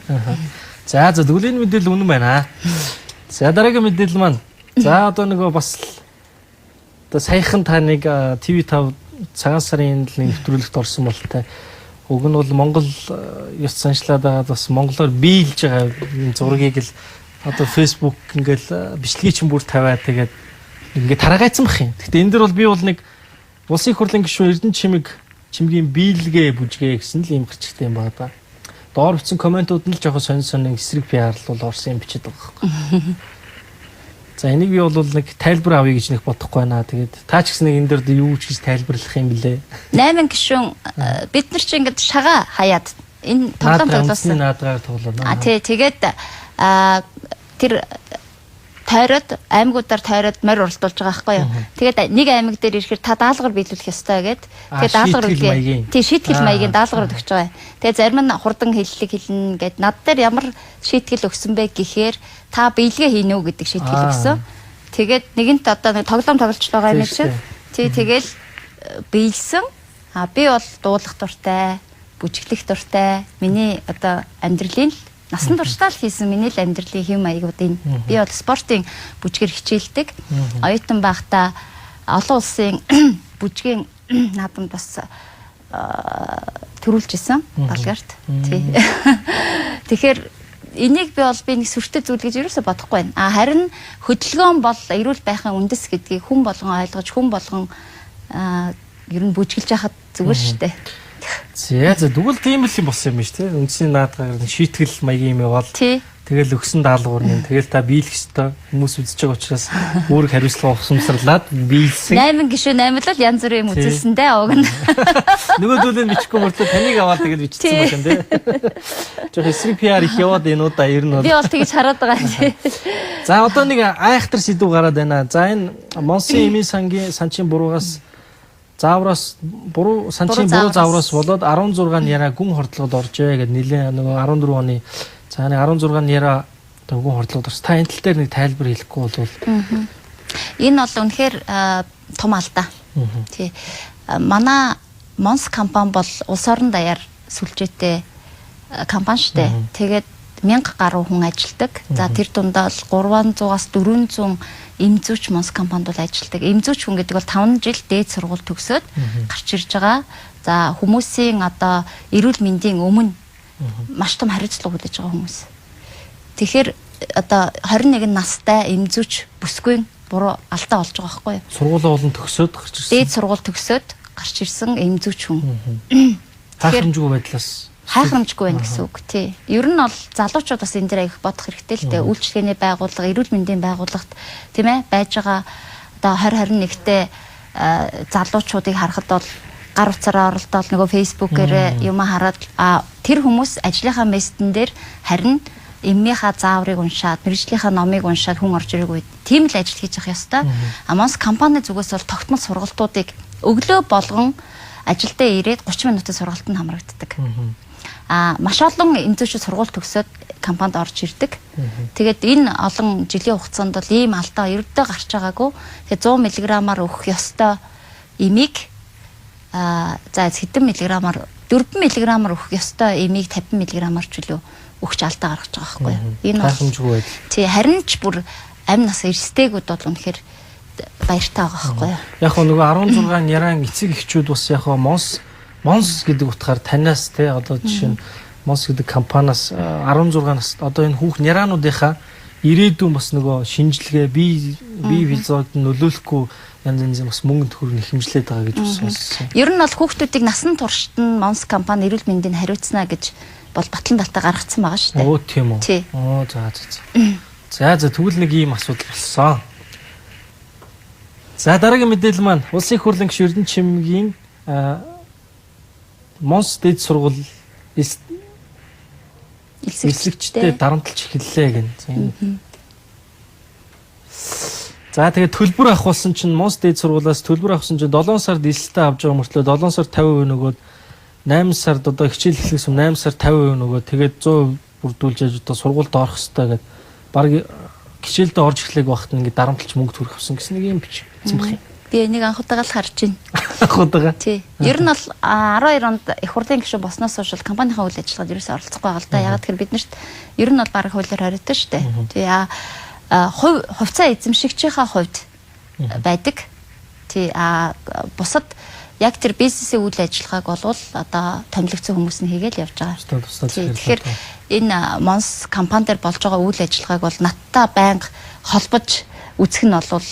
За тэгвэл энэ мэдээлэл үнэн байна. За дараагийн мэдээлэл маань. За одоо нөгөө бас одоо саяхан та нэг TV5 цагаан сарын нэг нэвтрүүлэгт орсон болтой. Уг нь бол Монгол ёс заншлаад байгаа бас монголоор биелж байгаа зургийг л одоо Facebook ингээл бичлэгийг чинь бүр тавиад тэгээд ингээд тараагайцсан бах юм. Гэхдээ энэ дэр бол би бол нэг улсын хурлын гишүүн Эрдэнэчимэг чимгийн биелгээ бүжгээ гэсэн л ийм гарчигтай юм байна да. Доор бичсэн комментууд нь л жоохон сонин эсрэг PR л бол орсон юм бичээд байгаа байхгүй. За энийг би бол нэг тайлбар авъя гэж нэг бодохгүй байна. Тэгээд та ч гэсэн нэг энэ дээр юу ч гэж тайлбарлах юм бэлээ. 8 гишүүн бид нар чи ингээд шагаа хаяад энэ тоглоом тоглосон. Наадгаар тоглоно. Тий, тэгээд тэр тойроод аймагуудаар тойроод морь уралдуулж байгаа байхгүй юу. Тэгээд нэг аймаг дээр ирэхээр та даалгавар биелүүлэх ёстой гэд. Тэгээд даалгавар үгүй. Тий, шийтгэл маягийн даалгавар өгч байгаа. Тэгээд зарим нь хурдан хэллэг хэлнэ гэд. Над дээр ямар шийтгэл өгсөн бэ гэхээр та биелгээ хийнэ үү гэдэг шийтгэл өгсөн. Тэгээд нэгэнт одоо нэг тоглоом тоглож байгаа юм шиг. Тий, тэгэл биелсэн. Би бол дуулах дуртай, бүжиглэх дуртай. Миний одоо амьдралын л насан туршдаа л хийсэн миний л амьдралын хэв маягууд энэ. Би бол спортын бүжгээр хичээлдэг. Оюутан байхдаа олон улсын бүжгийн наадамд бас төрүүлж исэн Болгарт. Тий. Тэгэхээр энийг би бол би нэг сүртэй зүйл гэж юусоо бодохгүй байна. Харин хөдөлгөөн бол эрүүл байхын үндэс гэдгийг хүн болгон ойлгож, хүн болгон ер нь бүжгэлж яхад зүгээр шүү дээ. За тэгвэл тийм л юм болсон юм биш тий. Үндсийн наадгаар шийтгэл маягийн юм яваал. Тэгэл өгсөн даалгавар нь тэгэл та биелэх ёстой. Хүмүүс үзэж байгаа учраас үүрэг хариуцлага ухамсарлаад биелсэн. 8 гишүүн 8 л янз бүрийн юм үзүүлсэн дээ уг нь. Нөгөөдөл нь бичихгүй мөртлөө таныг аваад тэгэл бичсэн байх юм тий. Жох эсрэг PR их яваад энэ удаа ер нь бол. Би бол тэгж хараад байгаа тий. За одоо нэг айхтар сэдв гараад байна. За энэ Монсын эмийн сангийн санчийн буруугаас заавраас буруу санчийн буруу заавраас болоод 16 няраа гүн хордлогод оржээ гэд нэлээ нөгөө 14 оны за нэг 16 няраа одоо гүн хордлогод орсон. Та энэ тал дээр нэг тайлбар хэлэхгүй бол Энэ бол үнэхээр том алдаа. Тий. Манай Монс компани бол улс орон даяар сүлжээтэй компани шүү дээ. Тэгээд 1000 гаруй хүн ажилладаг. За тэр дундаа бол 300-аас 400 эмзүүч Монс компанид бол ажилладаг. Эмзүүч хүн гэдэг бол 5 жил дээд сургууль төгсөөд гарч ирж байгаа. За хүмүүсийн одоо эрүүл мэндийн өмнө маш том хариуцлага хүлээж байгаа хүмүүс. Тэгэхээр одоо 21 настай эмзүүч бүсгүй буруу алдаа олж байгаа байхгүй юу? Сургуулаа болон төгсөөд гарч ирсэн. Дээд сургууль төгсөөд гарч ирсэн эмзүүч хүн. Хайхрамжгүй байдлаас хайхрамжгүй байна гэсэн үг тий. Ер нь бол залуучууд бас энэ дээр аяг бодох хэрэгтэй л дээ. Үйлчилгээний байгууллага, эрүүл мэндийн байгууллагт тийм байж байгаа одоо 20 21-т залуучуудыг харахад бол гар утсаараа оролдоол нөгөө фэйсбүүкээр юм хараад тэр хүмүүс ажлынхаа мессежэн дээр харин эммийнхаа зааврыг уншаад, мэргэжлийнхаа номыг уншаад хүн орж ирээгүй. Тийм л ажил хийж явах ёстой. А Монс компани зүгээс бол тогтмол сургалтуудыг өглөө болгон ажилдаа ирээд 30 минутын сургалтанд хамрагддаг. А маш олон эмзүүчүүд сургууль төгсөөд компанид орж ирдэг. Тэгээд энэ олон жилийн хугацаанд бол ийм алдаа ердөө гарч байгаагүй. Тэгээд 100 мг-аар өгөх ёстой эмийг за хэдэн миллиграмаар 4 мг-аар өгөх ёстой эмийг 50 мг-аар ч үлээ өгч алдаа гаргаж байгаа байхгүй юу. Энэ бол байдал. Тий, харин ч бүр амь нас эрсдээгүүд бол үнэхээр баяртай байгаа байхгүй юу. Яг хөө нөгөө 16 няран эцэг эхчүүд бас яг хөө Монс гэдэг утгаар танаас те одоо жишээ нь Монс гэдэг компаниас 16 нас одоо энэ хүүх няраануудынхаа ирээдүйн бас нөгөө шинжилгээ бие физиологид нөлөөлөхгүй янз янзын бас мөнгө төгрөг хэмжлээд байгаа гэж бас сонссон. Ер нь бол хүүхдүүдийг насан туршид нь Монс компани эрүүл мэндийг хариуцнаа гэж бол батлан далтай гаргацсан байгаа шүү дээ. Өө тийм үү. Оо за за за. За за тэгвэл нэг ийм асуудал болсон. За дараагийн мэдээлэл маань Улсын их хурлын гишүүн Эрдэнэ Чимгийн Монс дэд сургууль элсэгчтэй дарамтлж эхэллээ гэн. За тэгээд төлбөр авахулсан чинь Монс дээд сургуулиас төлбөр авсан чинь 7 сард элсэлтээ авч байгаа мөртлөө 7 сар 50% нөгөөд 8 сард одоо хичээл эхлэхээс өмнө 8 сар 50% нөгөөд тэгээд 100% бүрдүүлж яж одоо сургуульд орох ёстой гэд баг хичээлдээ орж эхлэх багт ингээд дарамтлж мөнгө төрөх авсан гэсэн нэг юм бичсэн байх юм. Би энийг анх удаага л харж байна. Анх удаага. Тий. Ер нь бол 12 онд их хурлын гишүүн болсноос хойш компанийнхаа үйл ажиллагаанд ерөөсөө оролцохгүй байгаа л да. Ягаад гэхээр бид нарт ер нь бол бараг хуулиар хориотой шүү дээ. Тий. Хувь хувьцаа эзэмшигчийнхаа хувьд байдаг. Тий. Бусад яг тэр бизнесийн үйл ажиллагааг болвол одоо томилогдсон хүмүүс нь хийгээл явж байгаа. Тэгэхээр энэ Монс компани дээр болж байгаа үйл ажиллагааг бол надтай байнга холбож үзэх нь бол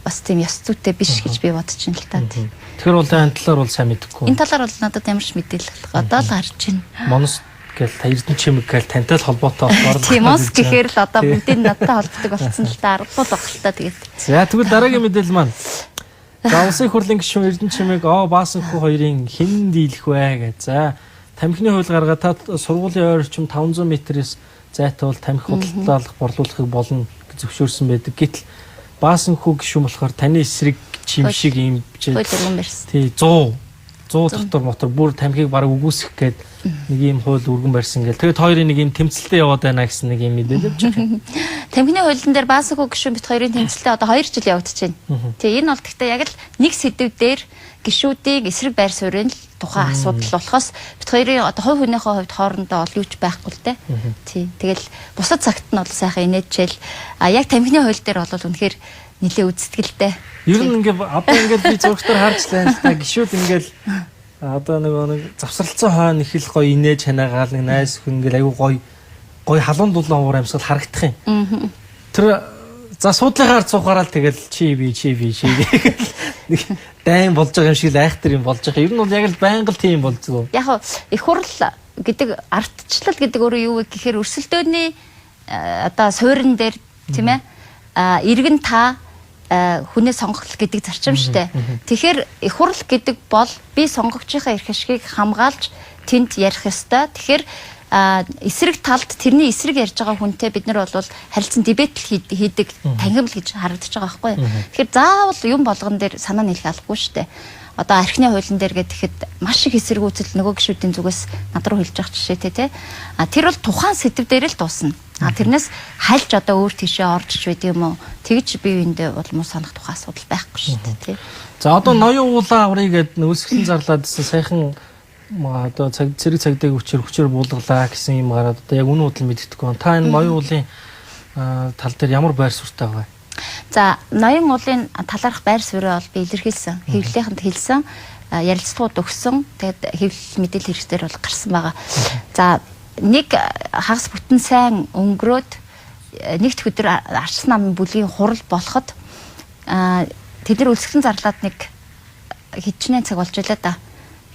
бас тийм ёс зүйтэй биш гэж би бодож байна л та. Тэгэхээр бол энэ талаар бол сайн мэдэхгүй. Энэ талаар бол надад ямар ч мэдээлэл одоо л гарч байна. Монс гэл та Эрдэнэ Чимэг гэл тантай л холбоотой болохоор тийм Монс гэхээр л одоо бүгдийг надтай холбодог болсон л та аргагүй л баг л та тэгээд. За тэгвэл дараагийн мэдээлэл маань. За улсын хурлын гишүүн Эрдэнэ Чимэг Баасанхүү хоёрын хэн дийлэх вэ гэж. За тамхины хууль гаргаад та сургуулийн ойр орчим 500 метрээс зайтай бол тамхи худалдаалах борлуулахыг болно гэж зөвшөөрсөн байдаг. Гэтэл Баасанхүү гишүүн болохоор таны эсрэг чим шиг юм бичээд хууль өргөн барьсан. Тий 100 дотор мотор бүр тамхиг бараг үгүйсэх гээд нэг ийм хууль өргөн барьсан гэл. Тэгээд хоёрын нэг ийм тэмцэлтэй яваад байна гэсэн нэг ийм мэдээлэл явж байгаа юм. Тамхины хуулийн дээр Баасанхүү гишүүн бит хоёрын тэмцэлтэй одоо 2 жил явагдаж байна. Тий энэ бол гэхдээ яг л нэг сэдв дээр гишүүдийн эсрэг байр суурийн л тухайн асуудал болохоос бит хоёрын одоо хувь хүнийхээ хувьд хоорондоо ол юу ч байхгүй л дээ. Тий. Тэгэл бусад цагт нь бол сайхан инээдчээл а яг тамхины хууль дээр бол үнэхээр нэлээ үзтгэлтэй. Ер нь ингээ одоо ингээд би зурагтаар харж лайн л та гişүүд ингээл одоо нөгөө нэг завсралцсан хойно их л гоё инээж ханагаал нэг найс хүн ингээл аюу гоё гоё халуун дулаан уур амьсгал харагдах юм. Тэр за суудлынхаар цуухаараа л тэгэл чи би чи би чи би нэг дайн болж байгаа юм шиг л айхтар юм болж байгаа. Ер нь бол яг л байнга л тийм болзгоо. Яг их хурл гэдэг ардчлал гэдэг өөрөө юу вэ гэхээр өрсөлдөөний одоо суурин дээр, тийм ээ, иргэн та хүнээ сонгох гэдэг зарчим штэ. Тэгэхээр их хурл гэдэг бол би сонгогчийнхаа эрх ашгийг хамгаалж тэнд ярих ёстой. Тэгэхээр эсрэг талд тэрний эсрэг ярьж байгаа хүнтэй бид нар бол харилцан debate хийдэг танхим л гэж харагдаж байгаа байхгүй юу. Тэгэхээр заавал юм болгон дээр санаа нийлэх албагүй штэ. Одоо архины хуулийн дээр гэхэд маш их эсэргүүцэл нөгөө гишүүдийн зүгээс над руу хэлж байгаа жишээтэй тий. А тэр бол тухайн сэдэв дээр л дуусна. А тэрнээс хальж одоо өөр тийшээ орж ч байд юм уу? Тэгж бие биендээ бол муу санах тухайн асуудал байхгүй шүү дээ тий. За, одоо ноён уулаа аврыг гээд өлсгөлэн зарлаад гэсэн сайхан одоо цаг цэрэг цагдаагийн хүчээр буулгалаа гэсэн юм гараад одоо яг үнэн худал мэддэхгүй. Та энэ ноён уулын тал дээр ямар байр суурьтай байгаа вэ? За, ноён уулын талаарх байр суурийг бол би илэрхийлсэн. Хэвлэлийнхэнд хэлсэн, ярилцлагууд өгсөн. Тэгээд хэвлэл мэдээлэл хэрэгсдэр бол гарсан байгаа. За, нэг хагас бүтэн сайн өнгөрөөд нэгд өдөр Арчсан намын бүлгийн хурал болоход тэд нар өлсгөлэн зарлаад нэг хичнээн цаг болж илаа да.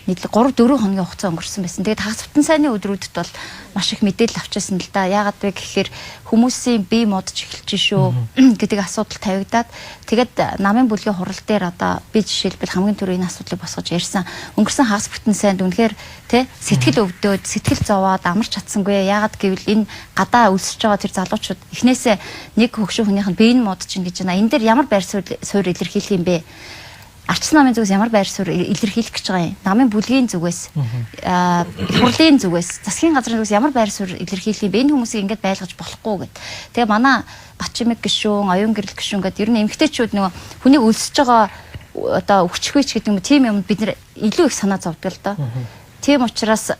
Нэг 3 4 хоногийн хугацаа өнгөрсөн байсан. Тэгээд хагас бүтэн сайнны өдрүүдэд бол маш их мэдээлэл авчихсан л да. Яагаад вэ гэхээр хүмүүсийн бие модж эхэлж шүү гэдэг асуудал тавигдаад, тэгээд намын бүлгийн хурал дээр одоо би жишээлбэл хамгийн түрүү энэ асуудлыг босгож ярьсан. Өнгөрсөн хагас бүтэн сайнд үнэхээр тэ сэтгэл өвдөөд, сэтгэл зовоод амарч чадсангүй. Яагаад гэвэл энэ гадаа өлсөж байгаа тэр залуучууд эхнээсээ нэг хөгшин хүнийх нь бие нь модж чинь гэж байна. Энэ дээр ямар байр суурь илэрхийлэх юм бэ? Арчсан намын зүгээс ямар байр суурь илэрхийлэх гэж байгаа юм? Намын бүлгийн зүгээс, их хурлын зүгээс, засгийн газрын зүгээс ямар байр суурь илэрхийлэх юм бэ? Энэ хүмүүсийг ингэж байлгаж болохгүй гэд. Тэгээ манай Батчимэг гишүүн, Оюун гэрэл гишүүн гэдэг ер нь эмгтээчүүд нөгөө хүнийг өлсөж байгаа одоо өвчхүйч гэдэг юм, тийм юм бид нар илүү их санаа зовдөг л доо. Тийм учраас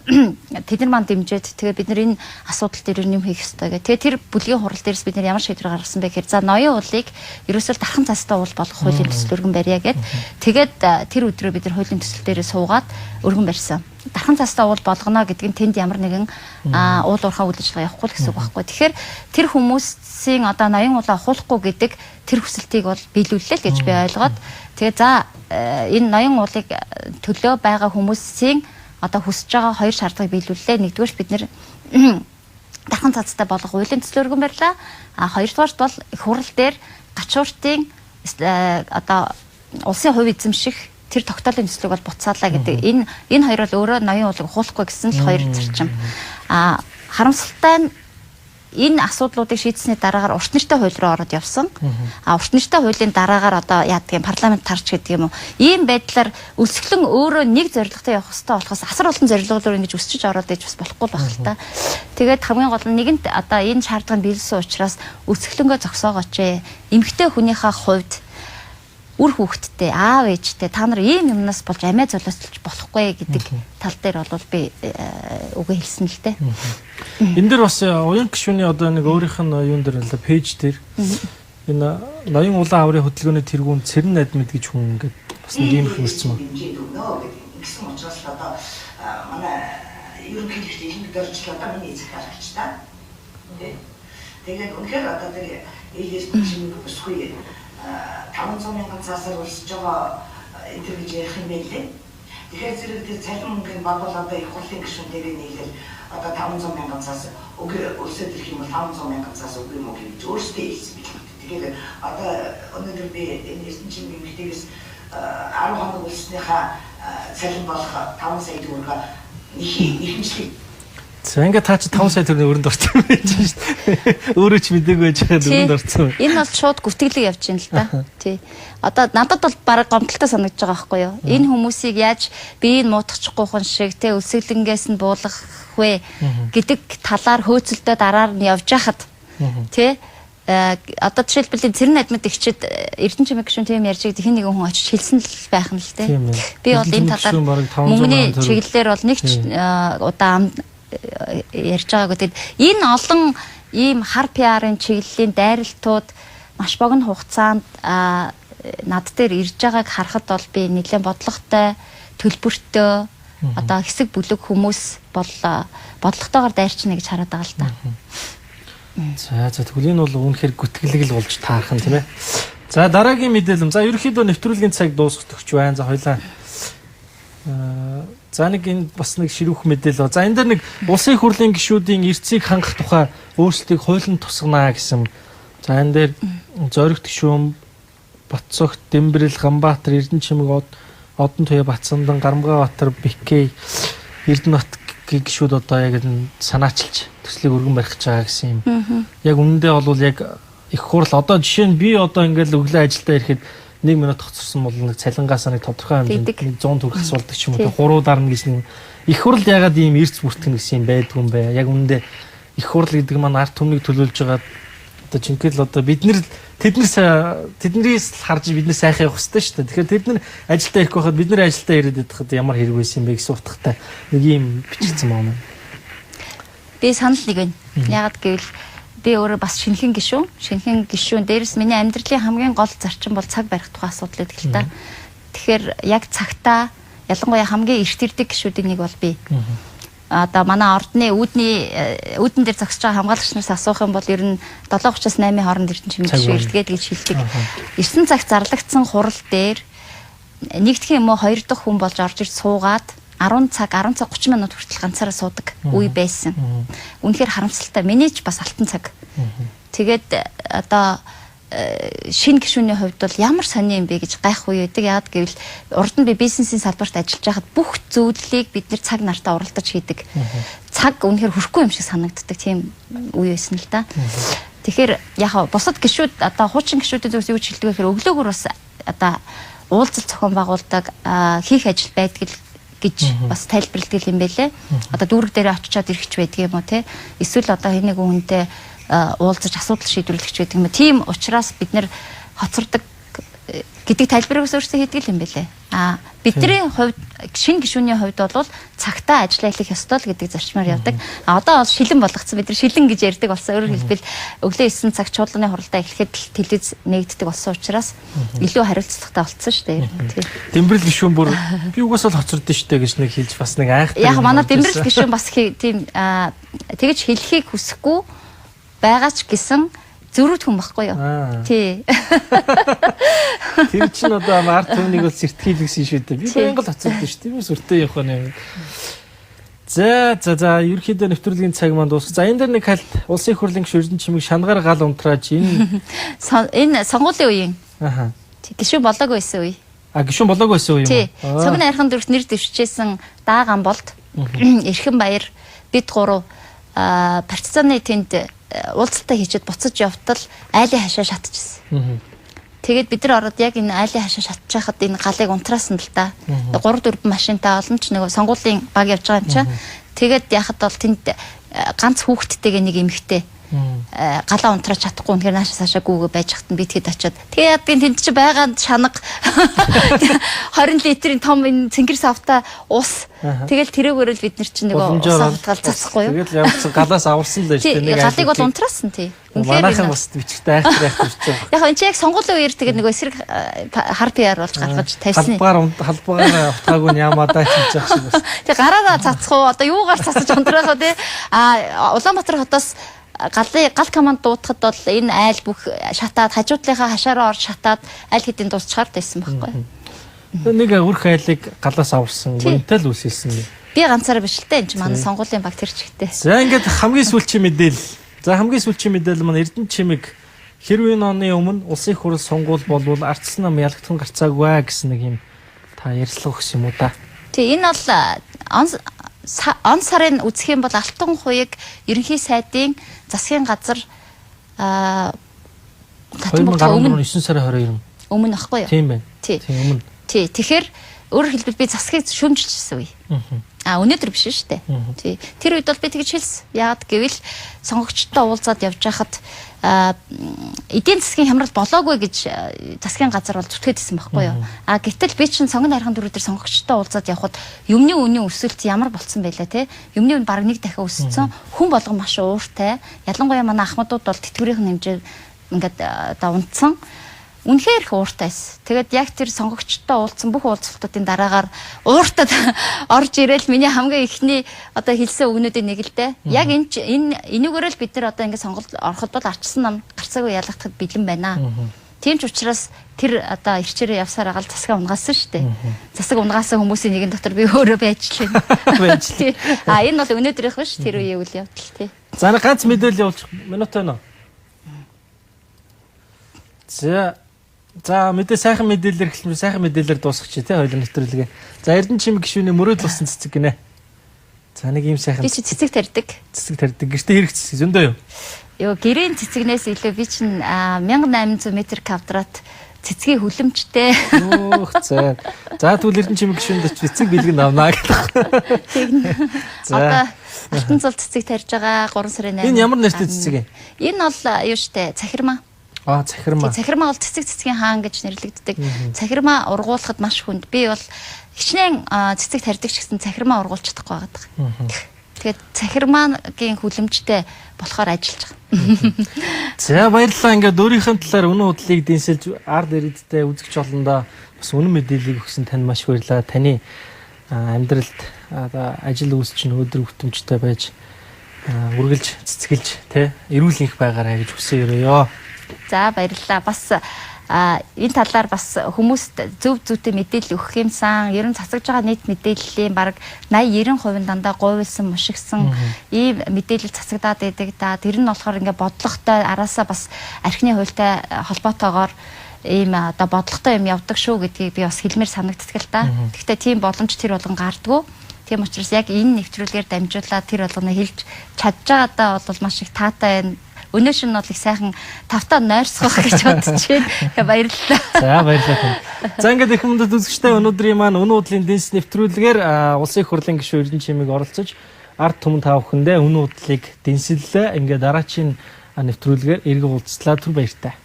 тэд нар маань дэмжиж, тэгээ бид нар энэ асуудал дээр юм хийх ёстой гэх. Тэгээ тэр бүлгийн хурал дээрс бид нар ямар шийдвэр гаргасан бэ гэхээр за, ноён уулыг ерөөсөө дархан цастай уул болгох хуулийн төсөл өргөн барья гэд. Тэгээд тэр өдрөө бид нар хуулийн төсөл дээрээ суугаад өргөн барьсан. Дархан цастай уул болгоно гэдэг нь тэнд ямар нэгэн уул уурхай үйл ажиллагаа явахгүй л гэсэн үг байхгүй. Тэгэхээр тэр хүмүүсийн одоо ноён уулаа ухуулахгүй гэдэг тэр хүсэлтийг бол биелүүллээ л гэж би ойлгоод, тэгээ за, энэ ноён уулыг төлөө байгаа хүмүүсийн одоо хүсэж байгаа хоёр шаардлагыг биелүүллээ. Нэгдүгээрт, бид нэр дархан цацтай болгох хуулийн төсөл өргөн барьлаа. А хоёрдугаарт бол их хурал дээр гачууртын одоо улсын хувь эзэмших тэр тогтоолын төслийг бол буцаалаа гэдэг. Энэ хоёр бол өөрөө ноён уулыг ухуулахгүй гэсэн л хоёр зарчим. А харамсалтай нь энэ асуудлуудыг шийдсэний дараагаар урт нэртэй хууль руу ороод явсан. А урт нэртэй хуулийн дараагаар одоо яадаг юм, парламент тарч гэдэг юм уу. Ийм байдлаар өлсгөлэн өөрөө нэг зорилготой явах хэрэгтэй болохоос асар олон зорилгоор ингэж өсчөж ороод иж бас болохгүй байх л та. Тэгээд хамгийн гол нь нэгэнт одоо энэ шаардлагыг биелсэн учраас өлсгөлөнгөө зогсоогооч ээ. Эмэгтэй хүнийхээ хувьд үр хүүхэдтэй, аав ээжтэй та нар ийм юмнаас болж амиа золиослж болохгүй гэдэг тал дээр бол би үгээ хэлсэн л дээ. Энэ дээр бас уян гишүүний одоо нэг өөрийнх нь юун дээр л page дээр энэ ноён улаан аврын хөдөлгөөний тэргүүн Цэрэн найдмид гэж хүн ингээд бас нэг юм хэлсэн юм. Ингэсэн учраас л одоо манай ерөнхийлөгч Илэнг дөржил одоо миний захиалагч та. Тэгээд үнэхээр одоо тэр ээлээс чимээг босгүй 500 мянган цаасаар өлсөж байгаа энэ төр гэж ярих юм байлээ. Тэгэхээр зэрэг тэр цалин мөнгөний бодвол одоо их хурлын гишүүн дээрээ нийлэл одоо 500 мянган цаас өг өлсөд ирэх юм бол 500 мянган цаас үгүй юм уу гэж өөрсдөө хэлсэн билээ. Тэгэхээр одоо өнөөдөр би энэ Эрдэнэ эмэгтэйгээс 10 хоног өлснийхаа цалин болох 5 сая төгрөгөө нэхэмжлэг. За, ингээд та чи 5 сая төгрөгийн өрөнд орсон байж шүү дээ. Өөрөө ч мдээгүй байж байгаад өрөнд орсон. Энэ бол шууд гүтгэлэг явж байна л да. Тий. Одоо надад бол баг гомдолтой санагдаж байгаа байхгүй юу? Энэ хүмүүсийг яаж биеийг муутгачихгүй хүн шиг тэ өлсгөлөнгээс нь буулгах вэ гэдэг талаар хөөцөлдөө дараар нь явж хахад тий одоо жишээлбэл Цэрэн найдмад ихчид Эрдэнэ чимэг гишүүн тийм ярьж байгаа хэн нэгэн хүн очиж хэлсэн л байх нь л тий. Би бол энэ талаар мөнгөний чиглэлээр бол нэг ч удаа ярьж байгаагүй. Тэгэд энэ олон ийм хар пиарын чиглэлийн дайралтууд маш богино хугацаанд над дээр ирж байгааг харахад бол би нэлээд бодлоготой, төлбөртөө одоо хэсэг бүлэг хүмүүс бол бодлоготойгоор дайрчна гэж хараад байгаа л та. За, тэгвэл энэ бол үнэхээр гүтгэлэг л болж таарах нь тийм ээ. За, дараагийн мэдээлэл. За, ерөнхийдөө нэвтрүүлгийн цаг дуусах төгч байна. За, хоёлаа За нэг энэ бас нэг ширүүх мэдээлэл. За энэ дээр нэг улсын их хурлын гишүүдийн эрсийг хангах тухай өөрчлөлтийг хуулийн тусгана гэсэн. За энэ дээр зоригт гишүүн Батцогт, Дэмбэрэл, Ганбаатар, Эрдэнэчимэг, Одон Туяа, Батсандан, Гарамгаабатар, Бикэй, Эрдэнэбат гишүүд одоо яг энэ санаачилж төслийг өргөн барих гэж байгаа гэсэн юм. Яг үнэндээ бол яг их хурл одоо жишээ нь би одоо ингээл өглөө ажилдаа ирэхэд 1 минут хоцорсон бол нэг цалингаасаа нэг тодорхой хэмжээнд нэг 100 төгрөг асуулдаг ч юм уу, хуруудар нь гэж нэг их хурл ягаад ийм эрц бүртгэн гэсэн юм байдгүй юм бэ? Яг үнэндээ их хурл гэдэг маань ард түмнийг төлөөлж байгаа одоо жинхэнэ л одоо бид нэр тэднээс л харж бид нэр сайхан явах хэрэгтэй шүү дээ. Тэгэхээр тэд нар ажилдаа ирэхгүй байхад бид нар ажилдаа ирээд байхад ямар хэрэг байсан юм бэ гэсэн утгатай нэг ийм бичигдсэн байна. Би санал нэг байна. Яагаад гэвэл би өөрөө бас шинэхэн гишүүн. Шинэхэн гишүүн дээрээс миний амьдралын хамгийн гол зарчим бол цаг барих тухай асуудал гэдэг л та. Тэгэхээр яг цагтаа ялангуяа хамгийн эрт ирдэг гишүүдийн нэг бол би. Одоо манай ордны үүдний үүдэн дээр зогсож байгаа хамгаалагч нараас асуух юм бол ер нь 7:30-аас 8-ын хооронд эрдэнэ чимэг гишүүн ирдгээд гэж хэлдэг. 9 цаг зарлагдсан хурал дээр нэгдэх юм уу хоёр дахь хүн болж орж ирж суугаад 10 цаг 10 цаг 30 минут хүртэл ганцаараа суудаг үе байсан. Үнэхээр харамсалтай. Миний ч бас алтан цаг. Тэгээд одоо шинэ гишүүний хувьд бол ямар сони юм бэ гэж гайх үе байдаг. Яагаад гэвэл урд нь би бизнесийн салбарт ажиллаж байхад бүх зүйлийг бид нэр цаг нартаа уралдаж хийдэг. Цаг үнэхээр хөрөхгүй юм шиг санагддаг тийм үе байсан л да. Тэгэхээр яг бусад гишүүд одоо хуучин гишүүдийн зүгээс юу гэж хэлдэг вэ гэхээр өглөөгөр бас одоо уулзалт зохион байгуулдаг, хийх ажил байдаг л гэж бас тайлбарладаг юм байлээ. Одоо дүүрэг дээр очичоод ирэх ч байдаг юм уу те. Эсвэл одоо хэн нэгэн хүнтэй уулзаж асуудал шийдвэрлэх ч байдаг юм. Тийм учраас бид нэр хоцордог гэдэг тайлбарыг бас өөрсдөө хийдэг юм байлээ. А бидний хувьд шинэ гишүүний хувьд бол цагтаа ажиллаа эхлэх ёстой л гэдэг зарчмаар явдаг. А одоо бол шилэн болгоцсон. Бид нар шилэн гэж ярьдаг болсон. Өөрөөр хэлбэл өглөө 9 цаг чуулганы хуралдаа эхлэхэд л телевиз нэгддэг болсон учраас илүү хариуцлагатай болцсон шүү дээ. Дэмбэрэл гишүүн бүр би угаасаа л хоцордсон шүү дээ гэж нэг хэлж бас нэг айхтар. Яг манай дэмбэрэл гишүүн бас тийм тэгэж хэлхийг хүсэхгүй байгаа ч гэсэн зөрүүд хүн баггүй юу? Тий. Тэр чинь одоо ард түмнийг бол сэртгэл гэсэн шүү дээ. Би байнга л хоцордсон шүү дээ. Би сүртэй явах нь юм. За за за ерөнхийдөө нэвтрүүлгийн цаг маань дууссан. За энэ дээр нэг хальт улсын их хурлын гишүүн Эрдэнэ чимэг шангаар гал унтрааж энэ энэ сонгуулийн үеийн. Аа. Гишүүн болоогүй байсан үе. А гишүүн болоогүй байсан үе юм уу? Цогны архан дүрт нэр дэвшижсэн Дааган болд Эрхэн баяр бид гурав партизаны тэнд уулзалтаа хийчихэд буцаж явтал айлын хашаа шатчихсан. Тэгээд бид нар ороод яг энэ айлын хашаа шатчихад энэ галыг унтраасан л да. 3 4 машинтай олон ч нэг сонгуулийн баг явж байгаа юм чинь. Тэгээд яхад бол тэнд ганц хүүхэдтэйгээ нэг эмэгтэй галаа унтрааж чадахгүй үнэхээр нааша цаашаа гүүгээ байж хат нь би тэгэд очиод тэгээ ядгийн тэнд чи байгаа шанага 20 литрийн том энэ цэнгэр савтай ус тэгэл тэрөөгөөрөл бид нар чинь нөгөө ус авалтгаал цацхгүй юу. Тэгэл ямар ч галаас аварсан л байж тээ нэг галыг бол унтраасан тий. Үнэхээр манайхан бас бичгтэй айхтар айхтар бичиж байгаа. Яг энэ чи яг сонгуулийн үеэр тэгээд нөгөө эсрэг хар PR болж гаргаж тавьсан. Халбгаар утгаагүй нь ямаадаа хийж явах шиг бас. Тэг гараараа цацах уу одоо юугаар цацаж унтраах вэ тий. А Улаанбаатар хотоос галын гал команд дуутахад бол энэ айл бүх шатаад хажуудлынхаа хашаараа орж шатаад аль хэдийн дуусчаар байсан байхгүй. Нэг өрх айлыг галаас аварсан гүнтэй л үсэлсэн юм. Би ганцаараа биш л дээ энэ чинь манай сонгуулийн баг тэр чигтээ. За ингээд хамгийн сүүлчийн мэдээлэл. За хамгийн сүүлчийн мэдээлэл маань Эрдэнэ чимэг хэрвээ энэ оны өмнө улсын их хурал сонгуул болвол ардчилсан нам ялагдхан гарцаагүй гэсэн нэг юм та ярьслах өгсөн юм уу да. Тий энэ бол он сарын үзэх юм бол Алтан хуйг ерөнхий сайдын засгийн газар татан өмнө 9 сарын 22 өмнө ахгүй юу? Тийм байна. Тийм өмнө. Тий. Тэгэхээр өөрөөр хэлбэл би засгийг шүүмжилсэн үе. А өнөөдөр биш шүү дээ. Тий. Тэр үед бол би тэгж хэлсэн. Яагаад гэвэл сонгогчдод уулзаад явж байхад эдийн засгийн хямрал болоогүй гэж засгийн газар бол зүтгээд исэн байхгүй юу. А гэтэл би чинь сонгон архан дөрөв дээр сонгогчдод уулзаад явхад юмны үнийн өсөлт ямар болцсон байлаа те. Юмны үн бараг нэг дахин өссөн. Хүн болгон маш ууртай. Ялангуяа манай ахмадууд бол тэтгэврийн хэмжээ ингээд одоо унтсан. Үнэхээр их ууртай байсан. Тэгээд яг тэр сонгогчдод уулзсан бүх уулзалтуудын дараагаар ууртад орж ирээл миний хамгийн эхний одоо хэлсэн үгнүүдийн нэг л дээ. Яг энэ энүүгээр л бид нар одоо ингээд сонголт ороход бол арчсан нам гарцаагүй ялгахад бэлэн байна. Тийм ч учраас тэр одоо ирчээрээ явсаар агаал засгаа унгаасан шүү дээ. Засаг унгаасан хүмүүсийн нэгэн дотор би өөрөө байж л байна. Байж л. Тий. А энэ бол өнөөдрийнх биш, тэр үеийн үйл явдал тий. За, нэг ганц мэдээлэл явуулчих. Минут байна уу? За. За, мэдээ, сайхан мэдээлэлээр эхэлсэн. Сайхан мэдээлэлээр дуусгах чи тий хоёулын нэвтрүүлгээ. За, Эрдэнэ чим гишүүний мөрөөдөл болсон цэцэг гинэ. За, нэг ийм сайхан Би чи цэцэг тарьдаг. Цэцэг тарьдаг. Гэртээ хэрэг цэцэг зөндөө юу? Йоо, гэрийн цэцэгнээс илүү би чинь 1800 м квадрат цэцгийн хүлэмжтэй. Өөх за. За, тэгвэл Эрдэнэ чим гишүүнд очиж цэцэг бэлгэн авнаа гэдэг. Тэгнэ. За. Одоо алтан зул цэцэг тарьж байгаа, 3 сарын 8. Энэ ямар нэртэй цэцэг юм? Энэ бол юу штэ, цахирмаа. Аа, цахирмаа. Цахирмаа бол цэцэг цэцгийн хаан гэж нэрлэгддэг. Цахирмаа ургуулахад маш хүнд. Би бол хичнээн цэцэг тарьдаг ч гэсэн цахирмаа ургуулж чадахгүй байгаа. Тэгээд цахирмаагийн хүлэмжтэй болохоор ажиллаж байгаа. За, баярлалаа. Ингээд өөрийнхөө талаар үнэн худлыг дэнсэлж ард иргэдтэй, үзэгч олондоо бас үнэн мэдээллийг өгсөн танд маш их баярлалаа. Таны амьдралд одоо ажил үйлс чинь өдөр бүтэмжтэй байж, үргэлж цэцгэлж тэ эрүүл энх байгаарай гэж хүсэн өрөөё. За, баярлалаа. Бас энэ талаар бас хүмүүст зөв зүйтэй мэдээлэл өгөх юмсан. Ер нь цацагж байгаа нийт мэдээллийн бараг 80 90% нь дандаа гуйлсан, мушигсан ийм мэдээлэл цацагдаад байдаг да. Тэр нь болохоор ингээ бодлоготой, араасаа бас архины хуультай холбоотойгоор ийм одоо бодлоготой юм явдаг шүү гэдгийг би бас хэлмээр санагддаг л да. Гэхдээ тийм боломж тэр болгон гардггүй. Тийм учраас яг энэ нэвтрүүлгээр дамжуулаад тэр болгоно хэлж чадж байгаадаа бол маш их таатай байна. Өнөө шин бол их сайхан тавтаа нойрсгох гэж бодож байна. Тэгээ баярлалаа. За, баярлалаа танд. За, ингээд их хүндэт үзэгчтэй, өнөөдрийн маань үнэн худлын дэнс нэвтрүүлгээр улсын их хурлын гишүүн Эрдэнэ чимэг оролцож ард түмэн та бүхэндээ үнэн худлыг дэнсэллээ. Ингээд дараачийн нэвтрүүлгээр эргэн уулзлаа. Түр баяртай.